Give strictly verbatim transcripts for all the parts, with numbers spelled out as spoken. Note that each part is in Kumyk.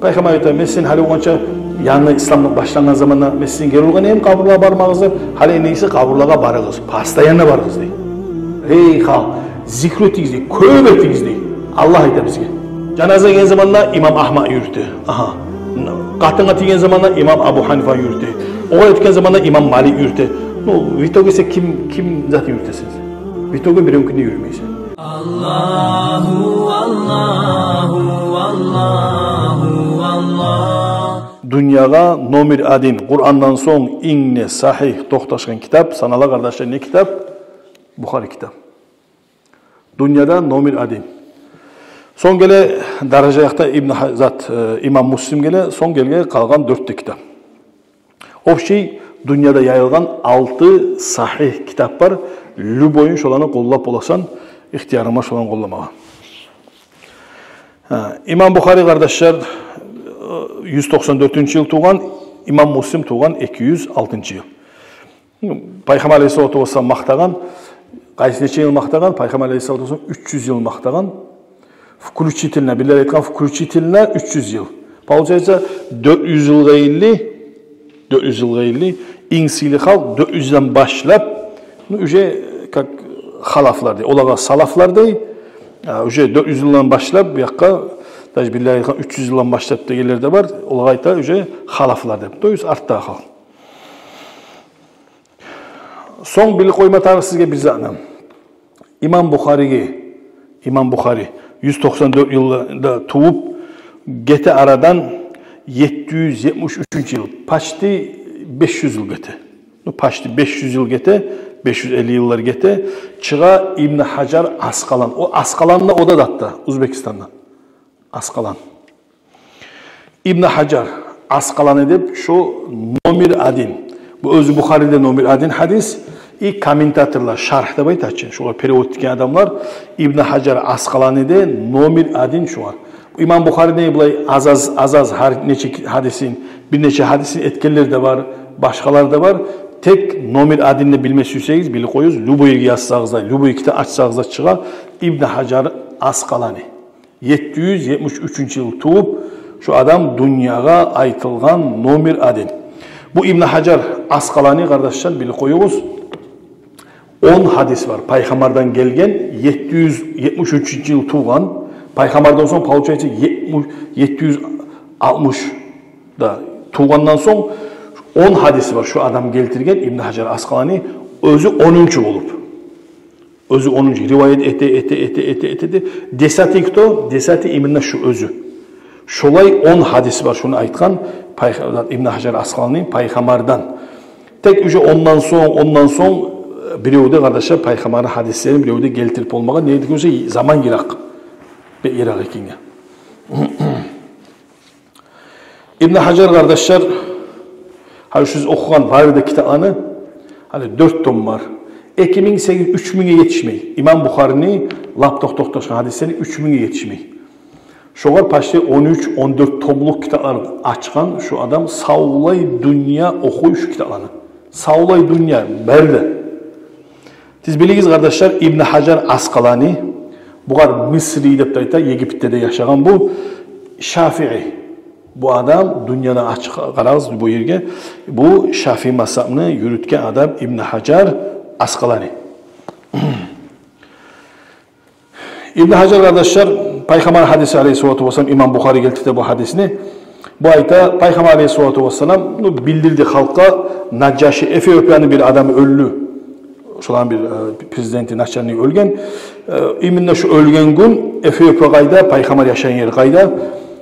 Пайхаммар айта: «Мен сизин гьали болгъунча, янгы ислам башлангъан заманда мен сизин гери ургъан эдим къабурлагъа бармагъыз деп, гьали энни буса къабурлагъа барыгъыз, постоянно барыгъыз», — дей. «Гьей халкъ, зикру этигиз, — дей, — кёп этигиз», — дей. Аллагь айта бизге. Жаназа гелген заманда имам Агьмад юрюте. Агьа. Къатынгъа тийген заманда имам Абу Гьанифа юрюте. Огъар этген заманда имам Малик юрюте. Ну, в итоге сен ким, ким зат юрютесен? В итоге биревнюкин де юрютмейсен. Аллагьу, Аллагьу, Аллагьу, Аллагь. Дюньягъа номер один, Къурандан сонг инг де сагьигь токъташгъан китап санала, къардашлар, не китап? Бухари китап. Дюньяда номер один. Сонг геле даража якъда Ибн Гьа-, зат, э, имам Муслим геле, сонг геле къалгъан дёрт де китап. Общий дюньяда яйылгъан алты сагьигь китап бар. Любойун шоланы къоллап боласан, ихтиярынг бар шоланы къолламагъа. Гьа, имам Бухари, къардашлар, э, юз токъсан дёртюнчю йыл тувгъан, имам Муслим тувгъан эки юз алтынчы йыл. Пайхаммар алейгьиссалату вассалам макътагъан, къайсы нече йыл макътагъан? Пайхаммар алейгьиссалату вассалам уьч юз йыл макътагъан. Включительно, бирлер айтгъан, включительно уьч юз йыл. Получается, дёрт юз йылгъа ерли, дёрт юз йылгъа ерли инг сыйлы халкъ, дёрт юзден башлап, ну, уже как халафлар дей, олагъа салафлар дей. А, уже дёрт юз йылдан башлап, бу якъгъа, даже бирлер айтгъан, уьч юз йылдан башлап дегенлер де бар, олагъа айта уже халафлар деп. То есть артдагъы халкъ. Сонг билип къойма тарыкъ сизге бир затны. Имам Бухариге, имам Бухари юз токъсан дёрт йылда тувуп, гете арадан етти юз етмиш уьчюнчю йыл, почти беш юз йыл гете. Ну, почти беш юз йыл гете, беш юз элли йыллар гете, чыгъа Ибн Гьажар Аскъалан. О Аскъаланны, о да датта, Узбекистанда. Аскъалан. Ибн Гьажар Аскъалани деп, шо номер один. Бу оьзю Бухариде номер один гьадис. И комментаторлар, шаргь деп айта чы, шолар перевод этген адамлар, Ибн Гьажар Аскъаланиде номер один шолар. Имам Бухариде булай аз-аз, аз-аз гьар нече ки-, гьадисин, бир нече гьадисин этгенлер де бар, башгъалар да бар. Тек номер один деп билме сюйсегиз, билип къоюгъуз, любой ерге язсагъыз да, любой китап ачсагъыз да, чыгъа Ибн Гьажар Аскъалани. Етти юз етмиш уьчюнчю йыл тувуп, шо адам дюньягъа айтылгъан номер один. Бу Ибн Гьажар Аскъалани, къардашлар, билип къоюгъуз, он гьадис бар Пайхаммардан гелген, етти юз етмиш уьчюнчю йыл тувгъан, Пайхаммардан сонг, получается, етмиш, етти юз алтмышда тувгъандан сонг он гьадис бар шо адам гелтирген, Ибн Гьажар Аскъалани, оьзю онунчу болуп. Оьзю онунчу риваят эте, эте, эте, эте, эте, эте. Десятый кто? Десятый именно шу оьзю. Шолай он гьадис бар, шуну айтгъан Пайх-, Ибн Гьажар Аскъалани Пайхаммардан. Тек уже ондан сонг, ондан сонг, э, биревде, къардашлар, Пайхаммарны гьадислерин биревде гелтирип болмагъан, неге десе заман йыракъ. Бек йыракъ экенге. Ибн Гьажар, къардашлар, гьали сиз охугъан бары да китапланы, гьали дёрт том бар. Эки минг сегиз, уьч мингге етишмей. Имам Бухарини лап токъ-, токъташгъан гьадислери уьч мингге етишмей. Шогъар почти он уьч, он дёрт томлукъ китаплар ачгъан шу адам, савлай дюнья охуй шу китапланы. Савлай дюнья бары да. Сиз билигиз, къардашлар, Ибн Гьажар Аскъалани, бугъар Мисри деп де айта, Египетде де яшагъан бу, шафии. Бу адам дюньяда ачыкъ къарагъыз бу ерге, бу шафии мазгьабны юрютген адам Ибн Гьажар Аскъалани. Ибн Гьажар, къардашлар, Пайхаммар гьадиси алейгьиссалату вассалам, имам Бухари гелтирди бу гьадисни. Бу айта, Пайхаммар алейгьиссалату вассалам, ну, билдирди халкъгъа, Нажаши, Эфиопияны бир адамы оьлдю. Шоланы бир, э, президенти, начальниги оьлген. Э, именно шу оьлген гюн Эфиопия къайда, Пайхаммар яшайгъан ер къайда.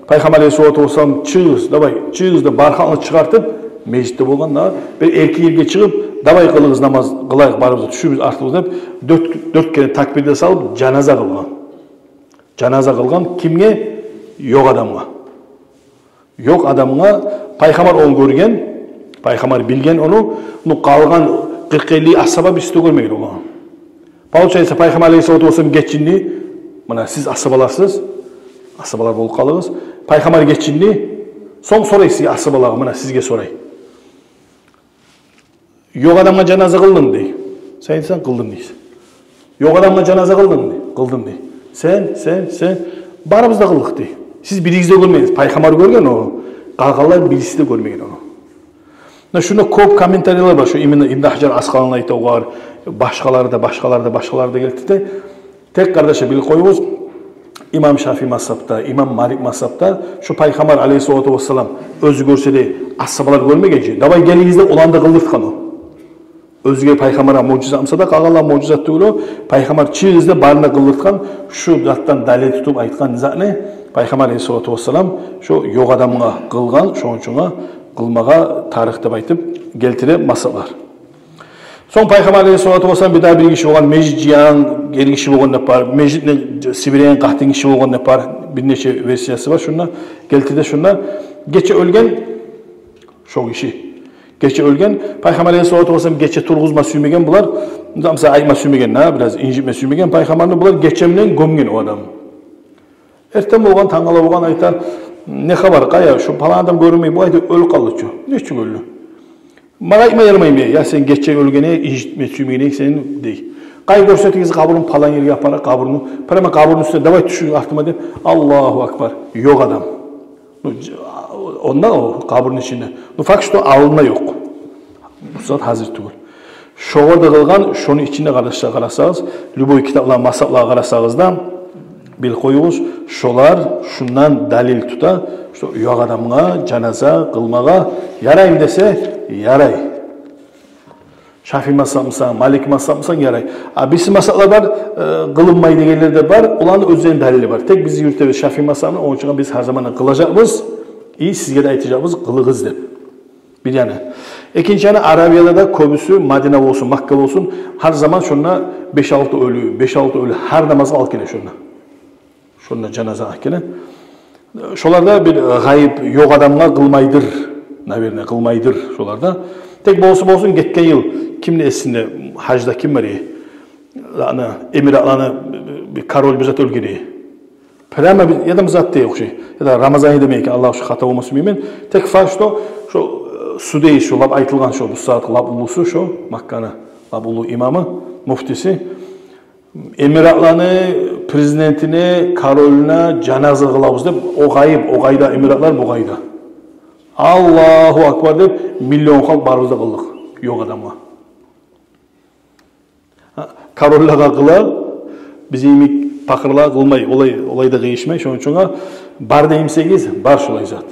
Пайхаммар алейгьиссалату вассалам: «Чыгъыгъыз, давай, чыгъыгъыз», — деп, бар халкъны чыгъартып, межитде болгъан да, бир эркин ерге чыгъып: «Давай, къылыгъыз намаз, къылайыкъ, барыбыз да тюшюбюз артыбызгъа», — деп, дёрт, дёрт керен такбир де салып, жаназа къылгъан. Жаназа къылгъан кимге? Ёкъ адамгъа. Ёкъ адамгъа. Пайхаммар ону гёрген, Пайхаммар билген ону, ну, къалгъан къыркъ-элли асгьаба бирси де гёрмеген ону. Получается, Пайхаммар алейгьиссалату вассалам гечинди. Муна сиз асгьабаларсыз, асгьабалар болуп къалыгъыз. Пайхаммар гечинди. Сонг сорай сизге, асгьабалагъа, муна сизге сорай: «Ёкъ адамгъа жаназа къылдынгмы?» — дей. Сен айтасан: «Къылдым», — дейсен. «Ёкъ адамгъа жаназа къылдынгмы?» — дей. «Къылдым», — дей. «Сен, сен, сен?» «Барыбыз да къылдыкъ», — дей. Сиз биригиз де гёрмегенсиз. Пайхаммар гёрген ону, къалгъанлар бириси де гёрмеген ону. Муна шунда кёп комментариялар бар. Шо именно Ибн Гьажар Аскъаланини айтагъан, башгъалар да, башгъалар да, башгъалар да гелтирди. Тек, къардашлар, билип къоюгъуз, имам Шафии мазгьабда, имам Малик мазгьабда шо Пайхаммар алейгьиссалату вассалам оьзю гёрсе де, асгьабалар гёрмеген чи. Давай, гелигиз деп, оланы да къылдыртгъан о. Оьзюне Пайхаммаргъа муъжизат буса да, къалгъанлагъа муъжизат тюгюл о. Пайхаммар чыгъыгъыз деп, барын да къылдыртгъан, шу затдан далил тутуп айтгъан затны Пайхаммар алейгьиссалату вассалам шо ёкъ адамгъа къылгъан, шону учун къылмагъа тарыкъ деп айтып гелтире мазгьаблар. Сонг Пайхаммар алейгьиссалату вассалам бирдагъы бир гиши болгъан, межит жыягъан эр гиши болгъан деп бар, межитни сибиреген къатын гиши болгъан деп бар. Бир нече версиясы бар. Шунда гелтирди, шунда гече оьлген шо гиши. Гече оьлген. Пайхаммар алейгьиссалату вассалам гече тургъузма сюймеген булар. Мисал, айтма сюймеген, на, бираз инжитме сюймеген Пайхаммарны. Булар гече булан гёмген о адамны. Эртен болгъан, тангала болгъан, айта: «Не хабар, къайда, шо палан адам гёрюнмей, бу къайда, оьлюп къалды чы. Нечик оьлдю?» Магъа айтма ярамаймы, я сен гече оьлгенни инжитме сюймеген сен, дей. Къай, гёрсетигиз къабурун, палан ерге апара къабурну. Прямо къабурну уьстюне, давай тюшюгюз артыма деп. Аллагьу акбар. Ёкъ адам. Ну, ж-, онда о къабурну ичинде. Ну, факт, что алнында ёкъ. Бу зат гьазир тюгюл. Шогъар да къылгъан, шону ичинде, къардашлар, къарасагъыз, любой китаплар, мазгьаблагъа къарасагъыз да, билип къоюгъуз, шолар шундан далил тута, что ёкъ адамгъа жаназа къылмагъа яраймы десе, ярай. Шафии мазгьаб буса, Малики мазгьаб буса, ярай. А бириси мазгьаблар бар, э, къылынмай дегенлер де бар, оланы оьзлени далили бар. Тек биз юрютебиз Шафии мазгьабны, ону учун биз гьар заман къылажакъбыз, и сизге де айтажакъбыз, къылыгъыз деп. Бир яны. Экинчи яны, Арабияда да кёбюсю, Мадина болсун, Макка болсун, гьар заман шонда беш-алты оьлю, беш-алты оьлю гьар намазгъа алып геле шонда. Шонда жаназа алып геле. Шоларда бир, э, гъайып, ёкъ адамгъа къылмайдыр, наверное, къылмайдыр шоларда. Тек болсун, болсун, гетген йыл, кимни эсинде, гьажда ким бар эди? Аны, Эмиратланы бир король бир зат оьлген эди. Прямо бир, яда бир зат дей охшай. Яда Рамазан эди деми экен, Аллагь, шу хата болмасын, билмеймен. Тек факт, что шо, э, Судей, шо лап айтылгъан, шо бу сагьат лап уллусу, шо Макканы лап уллу имамы, муфтиси, Эмиратланы президентине, королюне жаназа къылабыз деп, о гъайып, о къайда эмиратлар, бу къайда. Аллагьу акбар деп, миллион халкъ барыбыз да къылдыкъ ёкъ адамгъа. Гьа, корольлеге къыла, биз йимик пакъырлагъа къылмай, олай, олай да къыйышмай. Шону учун бар деймисегиз, бар шолай зат.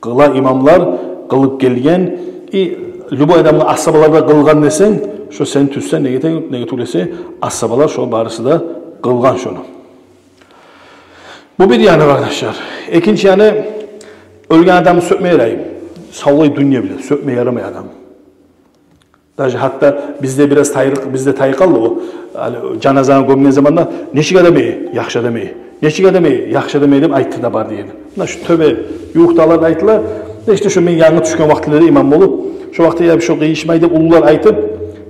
Къыла имамлар, къылып гелген, и любой адамгъа, асгьабалар да къылгъан десенг, шо сен тюзсен, неге те-, неге тюгюл эсе, асгьабалар шо барысы да къылгъан шону. Бу бир яны, къардашлар. Экинчи яны, оьлген адамны сёкме ярай. Савлай дюнья биле сёкме ярамай адам. Даже гьатта бизде бираз тайрыкъ, бизде тайып къалды о. Гьали жаназаны гёмген заманда: «Нечик адам эди, яхшы адам эди. Нечик адам эди, яхшы адам эди», — деп айтды да бар деген. Муна шу тёбе ювукъдагъылар да айтдылар. Ишде шо мен янгы тюшген вакътилерде имам болуп, шо вакъти, я, шо къыйышмай деп уллулар айтып,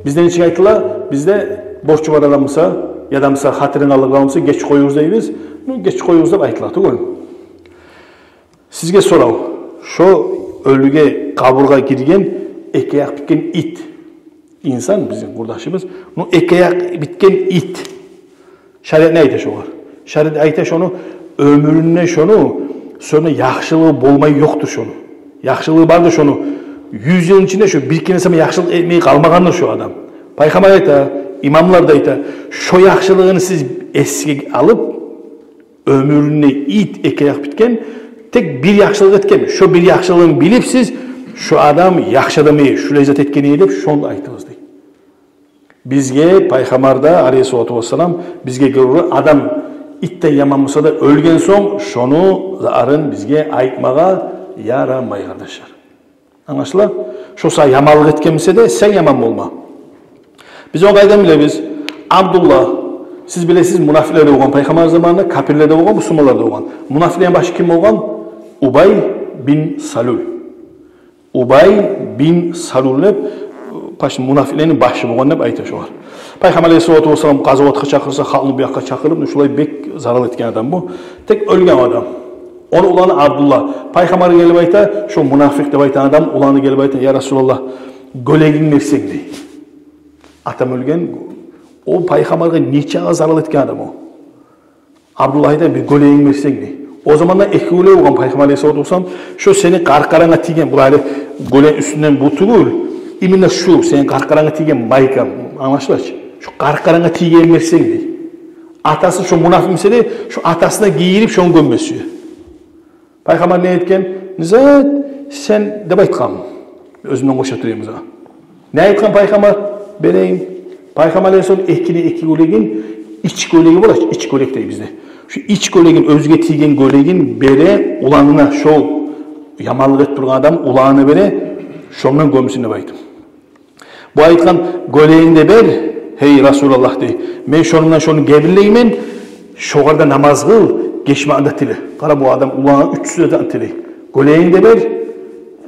бизде нечик айтдылар? Бизде борчу бар адам буса, яда буса хатирин алгъан буса, геч къоюгъуз дейбиз. Ну, геч къоюгъуз деп айтдылар тюгюл. Сизге сорав. Шо оьлюге, къабургъа гирген эки аякъ битген ит. Инсан, бизин къурдашыбыз, ну, эки аякъ битген ит. Шариат не айта шогъар? Шариат айта, шону оьмюрюнде, шону, шону яхшылыгъы болмай ёкъдур шону. Яхшылыгъы бардыр шону. Юз йылны ичинде шо бир керен сама яхшылыкъ этмей къалмагъандыр шо адам. Пайхаммар айта, имамлар да айта, шо яхшылыгъын сиз эсге алып, оьмюрюнде ит эки аякъ битген, тек бир яхшылыкъ этген. Шо бир яхшылыгъын билип сиз, шо адам яхшы адам эди, шулай зат этген эди деп, шону айтыгъыз дей. Бизге Пайхаммар да, алейгьиссалату вассалам, бизге гёре, адам итден яман буса да, оьлген сонг шону зарын бизге айтмагъа ярамай, къардашлар. Англашыла? Шо сагъа яманлыкъ этген буса да, сен яман болма. Биз ону къайдан билебиз? Абдулла, сиз билесиз, мунафикълер де болгъан Пайхаммар заманында, капирлер де болгъан, бусурманлар да болгъан. Мунафикълени башы ким болгъан? Убай бин Салул. Убай бин Салул деп, баш-, мунафикълени башы болгъан деп айта шогъар. Пайхаммар алейгьиссалату вассалам къазаватгъа чакъырса, халкъны бу якъгъа чакъырып, шулай бек зарал этген адам бу. Тек оьлген адам. Ону уланы Абдулла. Пайхаммаргъа гелип айта, шо мунафикъ деп айтагъан адам, уланы гелип айта: «Я Расулаллагь, гёлегингни берсенг», — дей. Атам оьлген, о Пайхаммаргъа нечакъы зарал этген адам о. Абдуллагь айта: «Бир гёлегингни берсенг», — дей. О заманда эки гёлеги болгъан Пайхаммар алейгьиссалату вассалам. Шо сени къаркъарангъа тийген, бу гьали гёлени уьстюнден бу тюгюл, именно шу сени къаркъарангъа тийген майка, англашыла чы? Шо къаркъарангъа тийгенин берсенг, дей. Атасы шо мунафикъ буса да, шо атасына гийирип, шону гёмме сюе. Пайхаммар не этген? «Не зат сен?» — деп айтгъан. Оьзюнден къоша турайым о заман. Не айтгъан Пайхаммар? «Берейим». Пайхаммар алейгьиссалам экини эки гёлегин, ич гёлеги бола чы, ич гёлек дей бизде. Шо ич гёлегин, оьзюне тийген гёлегин бере уланына, шо яманлыкъ этип тургъан адамны уланына бере, шондан гёмсюн деп айтып. Бу айтгъан: «Гёлегингни де бер, гьей Расулаллагь, — дей. — Мен шонундан шону гебинлеймен, шогъар да намаз къыл, гечмекни де тиле». Къара, бу адам уланына уьч сюе де тилей. «Гёлегингни де бер,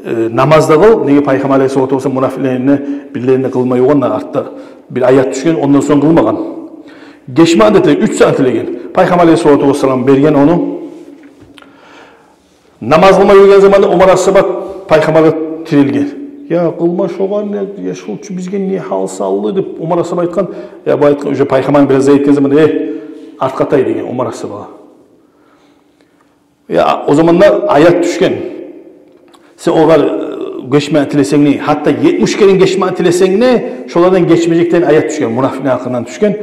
э, намаз да къыл». Неге, Пайхаммар алейгьиссалату вассалам мунафикълени бирлерини къылмай болгъан да, артда бир аят тюшген, ондан сонг къылмагъан. «Гечмекни де тиле», уьч зат тилеген. Пайхаммар алейгьиссалату вассалам берген ону. Намаз къылмай юрюген заманда Умар асгьаба Пайхаммаргъа тирелген. «Я, къылма шогъар, не, я, шо чу бизге не гьал салды», — деп Умар асгьаба айтгъан. Я, бу айтгъан, уже Пайхаммар бираз зат этген заманда: «Э, артгъа тай», — деген Умар асгьабагъа. Я, о заманда аят тюшген. Сен огъар, э, гечмекни тилесенг де, гьатта етмиш керен гечмекни тилесенг де, шолардан гечмежек деген аят тюшген, мунафикълени гьакъындан тюшген.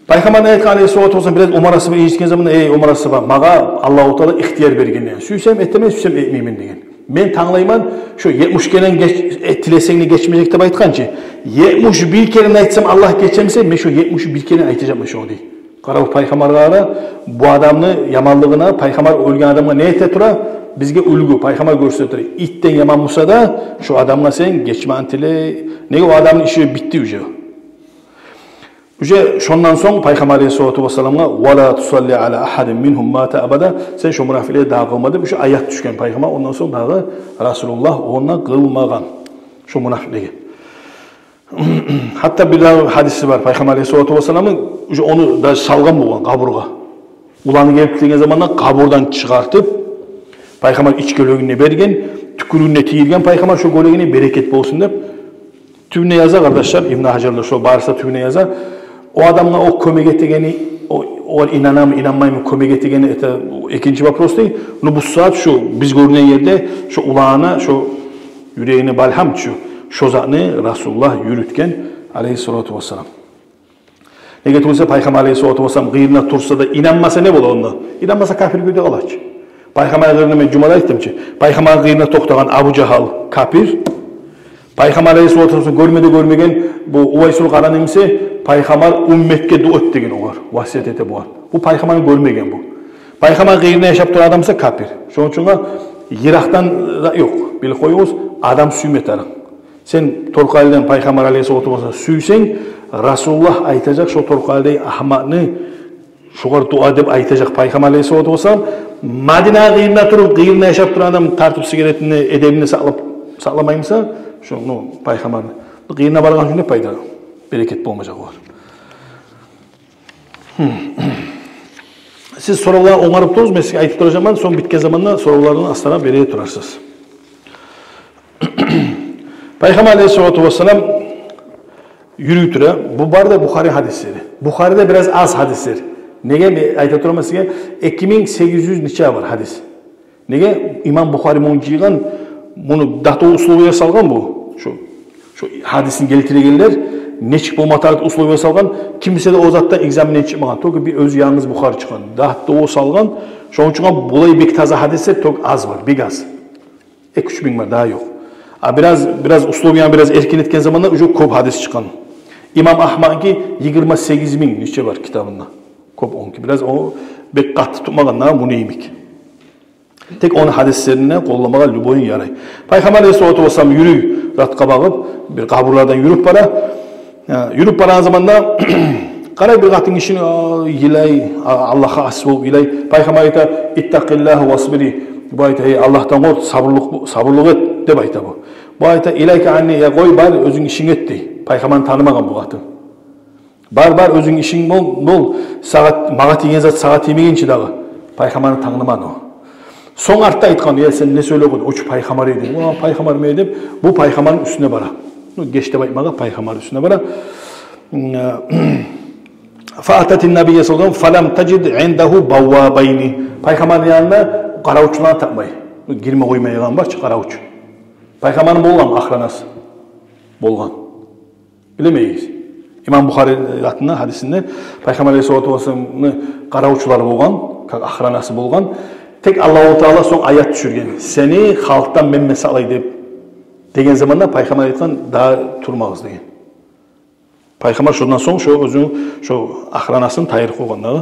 Пайхаммар не айтгъан алейгьиссалату вассалам, бираз Умар асгьаба инжитген заманда: «Эй, Умар асгьаба, магъа Аллагьу Таала ихтияр берген, — деген. — Сюйсем этемен, сюйсем этмеймен, — деген. — Мен англайман, шо етмиш керен геч-, э, тилесенг де гечмежек деп айтгъан чы. Етмиш бир керен айтсам, Аллагь гечемсе, мен шо етмиш бир керен айтажакъман шону», — дей. Къара, бу Пайхаммаргъа къара, бу адамны яманлыгъына. Пайхаммар оьлген адамгъа не эте тура? Бизге уьлгю, Пайхаммар гёрсете тура. Итден яман буса да, шо адамгъа сен гечмекни тиле. Неге, о адамны иши битди уже. Уже шондан сонг Пайхаммар алейгьиссалату вассаламгъа: «Ва ла тусалли аля агьадин мингьум мата абада», сен шо мунафикълеге дагъы къылма деп, уже аят тюшген Пайхаммар. Ондан сонг дагъы Расулуллагь онда къылмагъан шо мунафикълеге. Гьатта бир дагъы гьадиси бар Пайхаммар алейгьиссалату вассаламны, уже ону да салгъан болгъан къабургъа. Уланы гелип деген заманда къабурдан чыгъартып, Пайхаммар ич гёлегин де берген, тюкюрюгюн де тийдирген Пайхаммар шо гёлегине, берекет болсун деп. Тюбюне яза, къардашлар, Ибн Гьажар да шо барыса тюбюне яза. О адамгъа о кёмек этегени, о, огъар инанамы, инанмаймы, кёмек этегени, это экинчи вопрос дей. Ну, бу сагьат шо биз гёрюнген ерде шо уланына, шо юрегине балгьам тюшюп, шо затны Расулуллагь юрютген алейгьиссалату вассалам. Неге тюгюл эсе, Пайхаммар алейгьиссалату вассалам къырыйында турса да, инанмаса, не бола онда? Инанмаса, капир кюйде къала чы. Пайхаммар къырыйында, мен жумада айтдым чы, Пайхаммар къырыйында токътагъан Абу Жагьал капир. Пайхаммар алейгьиссалату вассалам гёрме де гёрмеген бу Увайсул Къарани буса, Пайхаммар умметге дуа эт деген огъар, васият эте бугъар. Бу Пайхаммарны гёрмеген бу. Пайхаммар къырыйында яшап турагъан адам буса, капир. Шону учун йыракъдан да ёкъ, билип къоюгъуз, адам сюйме тарыкъ. Сен торкъалиден Пайхаммар алейгьиссалату вассалам сюйсенг, Расулуллагь айтажакъ шо торкъалидеги агьмакъны, шогъар дуа деп айтажакъ Пайхаммар алейгьиссалату вассалам. Мадина къырыйында туруп, къырыйында яшап турагъан адам тартып сигаретин, эдебин сакълап, сакъламаймы буса, шо, ну, Пайхаммарны къырыйына баргъан учун не пайда, берекет болмажакъ огъар. Сиз соравлар онгарып туругъуз, мен сизге айтып туражакъман, сонг битген заманда соравланы астына бере турарсыз. Пайхаммар алейгьиссалату вассалам юрюй тура. Бу бары да Бухари гьадислери. Бухариде бираз аз гьадислер. Неге, мен айта тураман сизге, эки минг сегиз юз нече бар гьадис. Неге, имам Бухари муну жыйгъан, муну до того условия салгъан бу. Шо, шо гьадисни гелтирегенлер нечик болма тарыкъ деп условия салгъан. Ким буса да о затдан экзамен чыкъмагъан. Только бир оьзю янгыз Бухари чыкъгъан. До того салгъан. Шону учун булай бек таза гьадислер только аз бар, бек аз. Эки-уьч минг бар, дагъы ёкъ. А бираз, бираз условияны бираз эркин этген заманда уже кёп гьадис чыкъгъан. Имам Агьмадныки йигирма сегиз минг нече бар китабында. Кёп онуки. Бираз о бек къатты тутмагъан да муну йимик. Тек ону гьадислерин къолламагъа любойун ярай. Пайхаммар алейгьиссалату вассалам юрюй, затгъа багъып, бир къабурлардан юрюп бара. Э, юрюп барагъан заманда къарай, бир къатын гишини, а, йылай, а, Аллагьгъа асси болуп йылай. Пайхаммар айта: «Иттакъиллагьа васбири». Бу айта: «Эй, Аллагьдан къоркъ, сабурлукъ, сабурлукъ эт», — деп айта бу. Бу айта: «Илайка анни, я къой, бар, оьзюнг ишинг эт», — дей. Пайхаммарны танымагъан бу къатын. «Бар, бар, оьзюнг ишинг бол, бол. Сагъа, магъа тийген зат сагъа тиймегенче дагъы». Пайхаммарны танымагъан о. Сонг артда айтгъан: «Я, сен не сёйлеп къойдунг? О чу пайхаммар эди». «О, пайхаммар эми?» — деп, бу пайхаммарны уьстюне бара. Ну, геч деп айтмагъа, пайхаммарны уьстюне бара. فأتت النبي صلى الله عليه وسلم فلم تجد عنده بوابين. Пайхаммарны янында къаравчуланы тапмай. Гирме къоймайгъан бар чы къаравчу. Пайхаммарны болгъан охранасы. Болгъан. Билемейсиз. Имам Бухари затында, гьадисинде Пайхаммар алейгьиссалату вассаламны къаравчулары болгъан, как охранасы болгъан. Тек Аллагьу Таала сонг аят тюшюрген. «Сени халкъдан мен, мен сакълай», — деп. Деген заманда Пайхаммар айтгъан: «Дагъы турмагъыз», — деген. Пайхаммар шондан сонг шо оьзюню шо охранасын тайдырып къойгъан дагъы.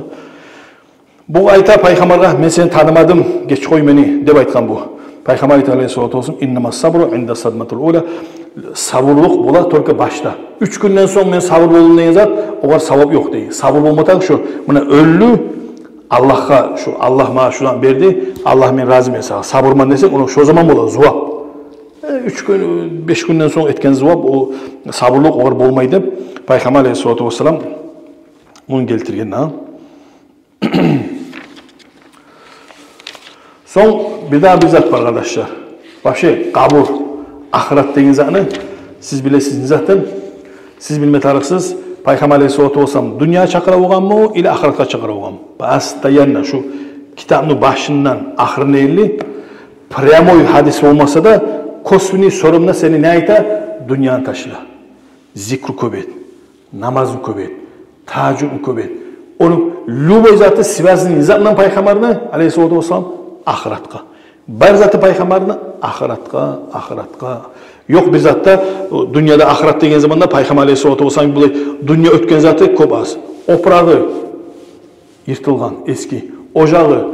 Бу айта Пайхаммаргъа: «Мен сени танымадым, геч къой мени», — деп айтгъан бу. Пайхаммар айта алейгьиссалату вассалам: «إنما الصبر عند الصدمة الأولى». Сабурлукъ бола только башда. Уьч гюнден сонг мен сабур болдум деген зат, огъар савап ёкъ дей. Сабур болма тарыкъ шо. Муна оьлдю, Аллагьгъа, шо Аллагь магъа шуну берди, Аллагь, мен разимен сагъа, сабурман десенг, ону шо заман бола зувап. Э, уьч гюн, беш гюнден сонг этген зувап, о сабурлукъ огъар болмай деп, Пайхаммар алейгьиссалату вассалам муну гелтирген, гьа. Сонг бир дагъы бир зат бар, къардашлар. Вообще, къабур, ахырат деген затны сиз билесиз не затдан, сиз билме тарыкъсыз, Пайхаммар алейгьиссалату вассалам дюньягъа чакъыра болгъанмы, или ахыратгъа чакъыра болгъанмы? Постоянно шу китапны башындан ахырына ерли прямой гьадис болмаса да, косвенный сорамда сени не айта? Дюньяны ташла. Зикру кёп эт, намазны кёп эт, тагьажжудну кёп эт. Ону любой заты связанный затдан Пайхаммарны алейгьиссалату вассалам ахыратгъа. Бар заты Пайхаммарны ахыратгъа, ахыратгъа. Ёкъ бир затда, о, дюньяда ахырат деген заманда Пайхаммар алейгьиссалату вассалам булай дюнья оьтген заты кёп аз. Опурагъы йыртылгъан, эски. Ожагъы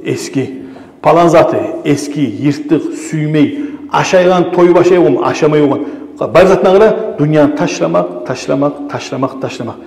эски. Палан заты эски, йыртыкъ, сюймей. Ашайгъан, тоюп ашай болгъан, ашамай болгъан. Бар затына къара, дюньяны ташламакъ, ташламакъ, ташламакъ, ташламакъ.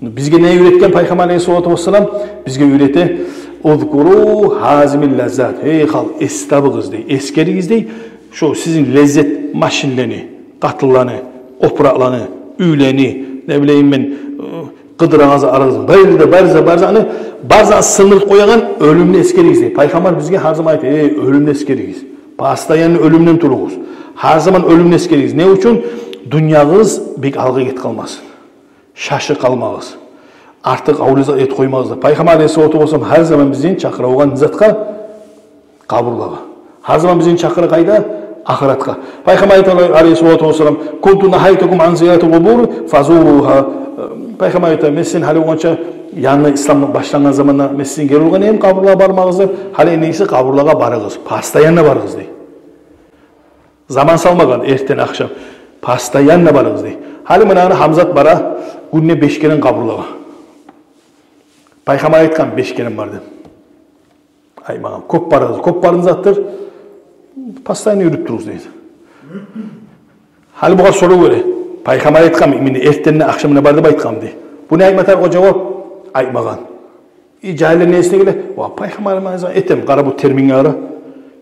Бизге не уьйретген Пайхаммар алейгьиссалату вассалам? Бизге уьйрете: «اذكروا هذه اللذات». Гьей халкъ, эс табыгъыз дей, эсгеригиз дей. Шо сизин леззет машинлени, къатынланы, опуракъланы, уьйлени, не билейим мен, э, къыдырагъаныз, арагъыз, бары да, бары да, бары да, аны, бары да сындырып къоягъан оьлюмню эсгеригиз дей. Пайхаммар бизге гьар заман айта: «Эй, оьлюмню эсгеригиз. Постоянно оьлюмден туругъуз. Гьар заман оьлюмню эсгеригиз». Не учун? Дюньягъыз бек алгъа гетип къалмасын. Шашып къалмагъыз. Артыкъ авлия зат этип къоймагъыз да. Пайхаммар алейгьиссалату вассалам гьар заман бизин чакъыра болгъан затгъа, къабурлагъа. Гьар заман бизин чакъыра къайда? Ахыратгъа. Пайхаммар айта алейгьиссалату вассалам: «كنت نهيتكم عن زيارة القبور فزوروها». Пайхаммар айта: «Мен сизин гьали болгъунча, янгы ислам башлангъан заманда мен сизин гери ургъан эдим къабурлагъа бармагъызны, гьали энни гиси къабурлагъа барыгъыз, постоянно барыгъыз», — дей. Заман салмагъан, эртен, ахшам. Постоянно барыгъыз дей. Гьали мунаны Гьамзат бара гюнде беш керен къабурлагъа. Пайхаммар айтгъан беш керен бар деп. Айтмагъан. Кёп барыгъыз, кёп барыгъыз затдыр. Постоянно юрюп туругъуз дейди. Гьали бугъар сорав геле. Пайхаммар айтгъан, мен эртенде, ахшамда бар деп айтгъан дей. Бу не айтма тарыкъ о жавап? Айтмагъан. И жагьиллер не эсине геле? Ва, Пайхаммар айтгъан, этем, къара бу терминге къара.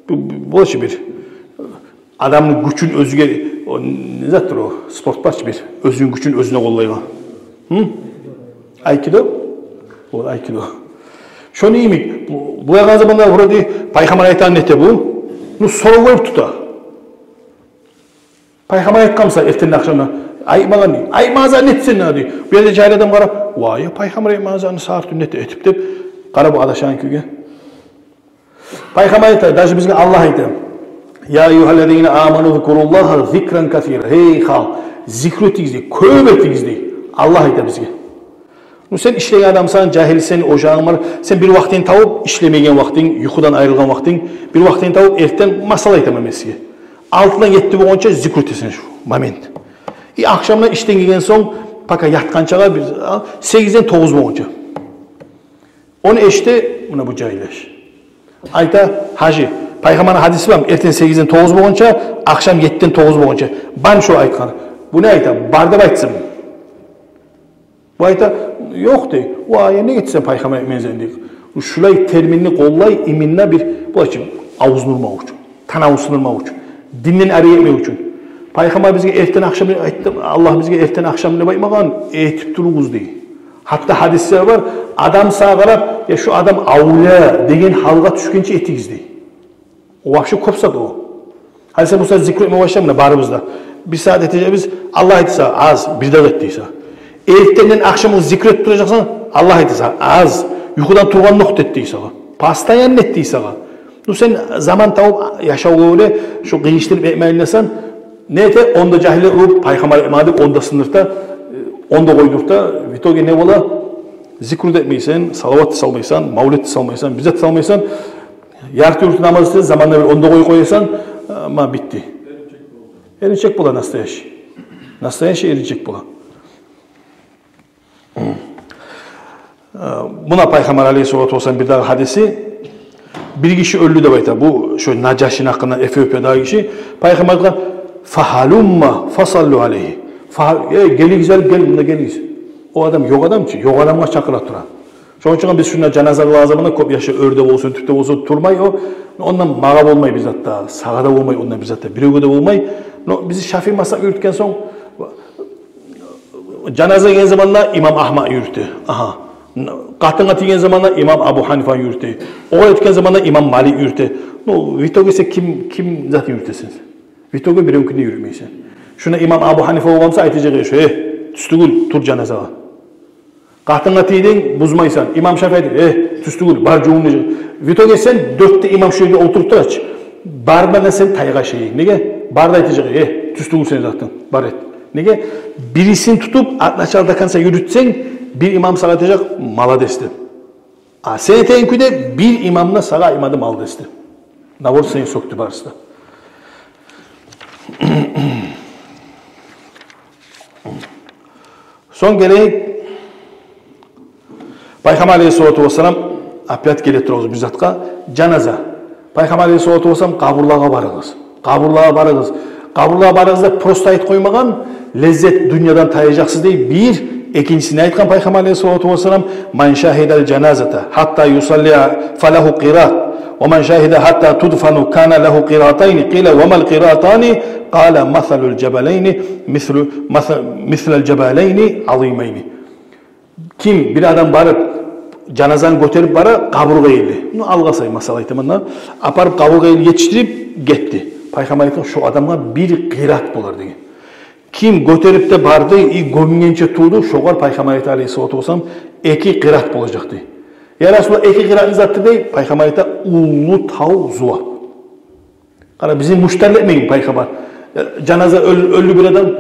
Бу, бу, болачы бир адамны гючюн оьзюне, о, не затдыр о? Спорт бар чы бир. Оьзюню гючюн оьзюне къоллайгъан. Гьы? Айкидо? О, айкидо. Шону йимик, бу, бу айтгъан заманда вроде Пайхаммар айтгъанны эте бу. Ну, сорав къоюп тута. Пайхаммар айтгъан буса эртенде, ахшамда айтмагъан дей. Айтмагъан затны этсенг дагъы дей. Бу ерде жагьил адам къарап: «Вай, Пайхаммар айтмагъан затны сагъат тюнде этип», — деп, къара бу адашагъан кюйге. Пайхаммар айта, даже бизге Аллагь айта: «يا أيها الذين آمنوا اذكروا الله ذكرا كثيرا». Гьей халкъ, зикру этигиз дей, кёп этигиз дей. Аллагь айта бизге. Ну, сен ишлеген адамсан, жагьилсен, ожагъынг бар. Сен бир вакътинг табып, ишлемеген вакътинг, юхудан айрылгъан вакътинг, бир вакътинг табып, эртен, масала айтаман мен сизге, алтыдан етти болгъунча зикру этесен шу момент. И ахшамда ишден гелген сонг, пока ятгъанчагъа бир, а, сегизден тогъуз болгъунча. Ону эшите муна бу жагьил яш. Айта: «Гьажи, Пайхаммарны гьадиси бармы? Эртен сегизден тогъуз болгъунча, ахшам еттиден тогъуз болгъунча». Бармы шо айтгъаны? Бу не айта? Бар деп айтсын. Бу айта: «Ёкъ, — дей. — Вай, неге этесен, Пайхаммар айтмагъан затны», — дей. Шулай терминни къоллай именно бир, булай чы, авзун урмакъ учун, танавун сындырмакъ учун, динден ари этмек учун. Пайхаммар бизге эртен, ахшам айтды, Аллагь бизге эртен, ахшам деп айтмагъан, этип туругъуз дей. Гьатта гьадислер бар, адам сагъа къарап: «Я, шу адам авлия» деген гьалгъа тюшгенче этигиз дей. О вообще кёп зат о. Гьали сен бу сагьат зикру этме башла, муна барыбыз да. Бир сагьат этежекбиз, Аллагь айтса, аз, бир дагъы эт дейсе. Эртенден ахшам о зикру этип туражакъсан, Аллагь айта сагъа, аз, юхудан тургъанны окъ эт дей сагъа. Постоянно эт дей сагъа. Ну, сен заман табып, яшавгъа гёре, шу къыйышдырып этмейин десенг, не эте, онда жагьиллер уруп, пайхаммар этмеди деп, онда сындырта, онда къойдурта. В итоге не бола? Зикру да этмейсен, салават да салмайсан, мавлет де салмайсан, бир зат да салмайсан. Ярты юрту намаз этсе, заманда бир онда къоюп къоясан, ма битди. Эринчек бола настоящий. Настоящий эринчек бола. Муна Пайхаммар алейгьиссалату вассалам бирдагъы гьадиси, бир гиши оьлдю деп айта. Бу шо Нажашини гьакъында, Эфиопиядагъы гиши. Пайхаммар айтгъан: «Фагьалумма фасаллу алейгьи». Фа-, э, гелигиз, гел, мунда гелигиз. О адам ёкъ адам чы, ёкъ адамгъа чакъыра тура. Шону учун биз шунда жаназа къылагъан заманда кёп яшы оьрде болсун, тюпде болсун турмай о. Ондан магъа болмай бир зат да, сагъа да болмай ондан бир зат да, биревге де болмай. Но бизин Шафии мазгьап юрютген сонг, жаназа деген заманда имам Агьмад юрюте. Агьа. Къатынгъа тийген заманда имам Абу Гьанифа юрюте. Огъар этген заманда имам Малик юрюте. Ну, в итоге сен ким, ким зат юрютесен? В итоге биревнюкин де юрютмейсен. Шунда имам Абу Гьанифа болгъан буса, айтажакъ: «Э, тюз тюгюл, тур жаназагъа». Къатынгъа тийдинг, бузмайсан. Имам Шафии айта: «Э, тюз тюгюл, бар жувун», — дежек. В итоге сен дёрт де имам шу ерде олтуруп турачы, барына да сен тайгъа шейин. Неге? Бары да айтажакъ: «Э, тюз тюгюл сени затынг, бар эт». Неге? Бирисин тутуп, от начала до конца юрютсенг, бир имам сагъа айтажакъ: «Молодец», — деп. А сен этеген кюйде бир имам да сагъа айтмады: «Молодец», — деп. Наоборот, сени сёкдю барысы да. Сонг гелейик, Пайхаммар алейгьиссалату вассалам, опять геле турабыз бир затгъа, жаназа. Пайхаммар алейгьиссалату вассалам: «Къабурлагъа барыгъыз, къабурлагъа барыгъыз, къабурлагъа барыгъыз», — деп просто айтып къоймагъан, леззет дюньядан тайажакъсыз дей бир. Экинчиси не айтгъан Пайхаммар алейгьиссалату вассалам: «Ман шагьидал жаназата гьатта юсалли фалагьу къират, ва ман шагьида гьатта тудфану кана лагьу къиратайни». Къила: «Ва мал къиратани?» Къала: «Масалул жабалайни, мислу, маса-, мислал жабалайни азимайни». Ким бир адам барып, жаназаны гётерип бара, къабургъа ерли. Ну, алгъасай, масала айтаман да, апарып къабургъа ерли етишдирип гетди. Пайхаммар айтгъан: «Шо адамгъа бир къират болар», — деген. Ким гётерип де барды, и гёмгенче турду, шогъар Пайхаммар айта алейгьиссалату вассалам: «Эки къират болажакъ», — дей. «Я Расулаллагь, эки къират не затдыр?» — дей. Пайхаммар айта: «Уллу тав зувап». Къара, бизин муштарлы этмеген Пайхаммар. Э, жаназа оьл-, оьлдю бир адам,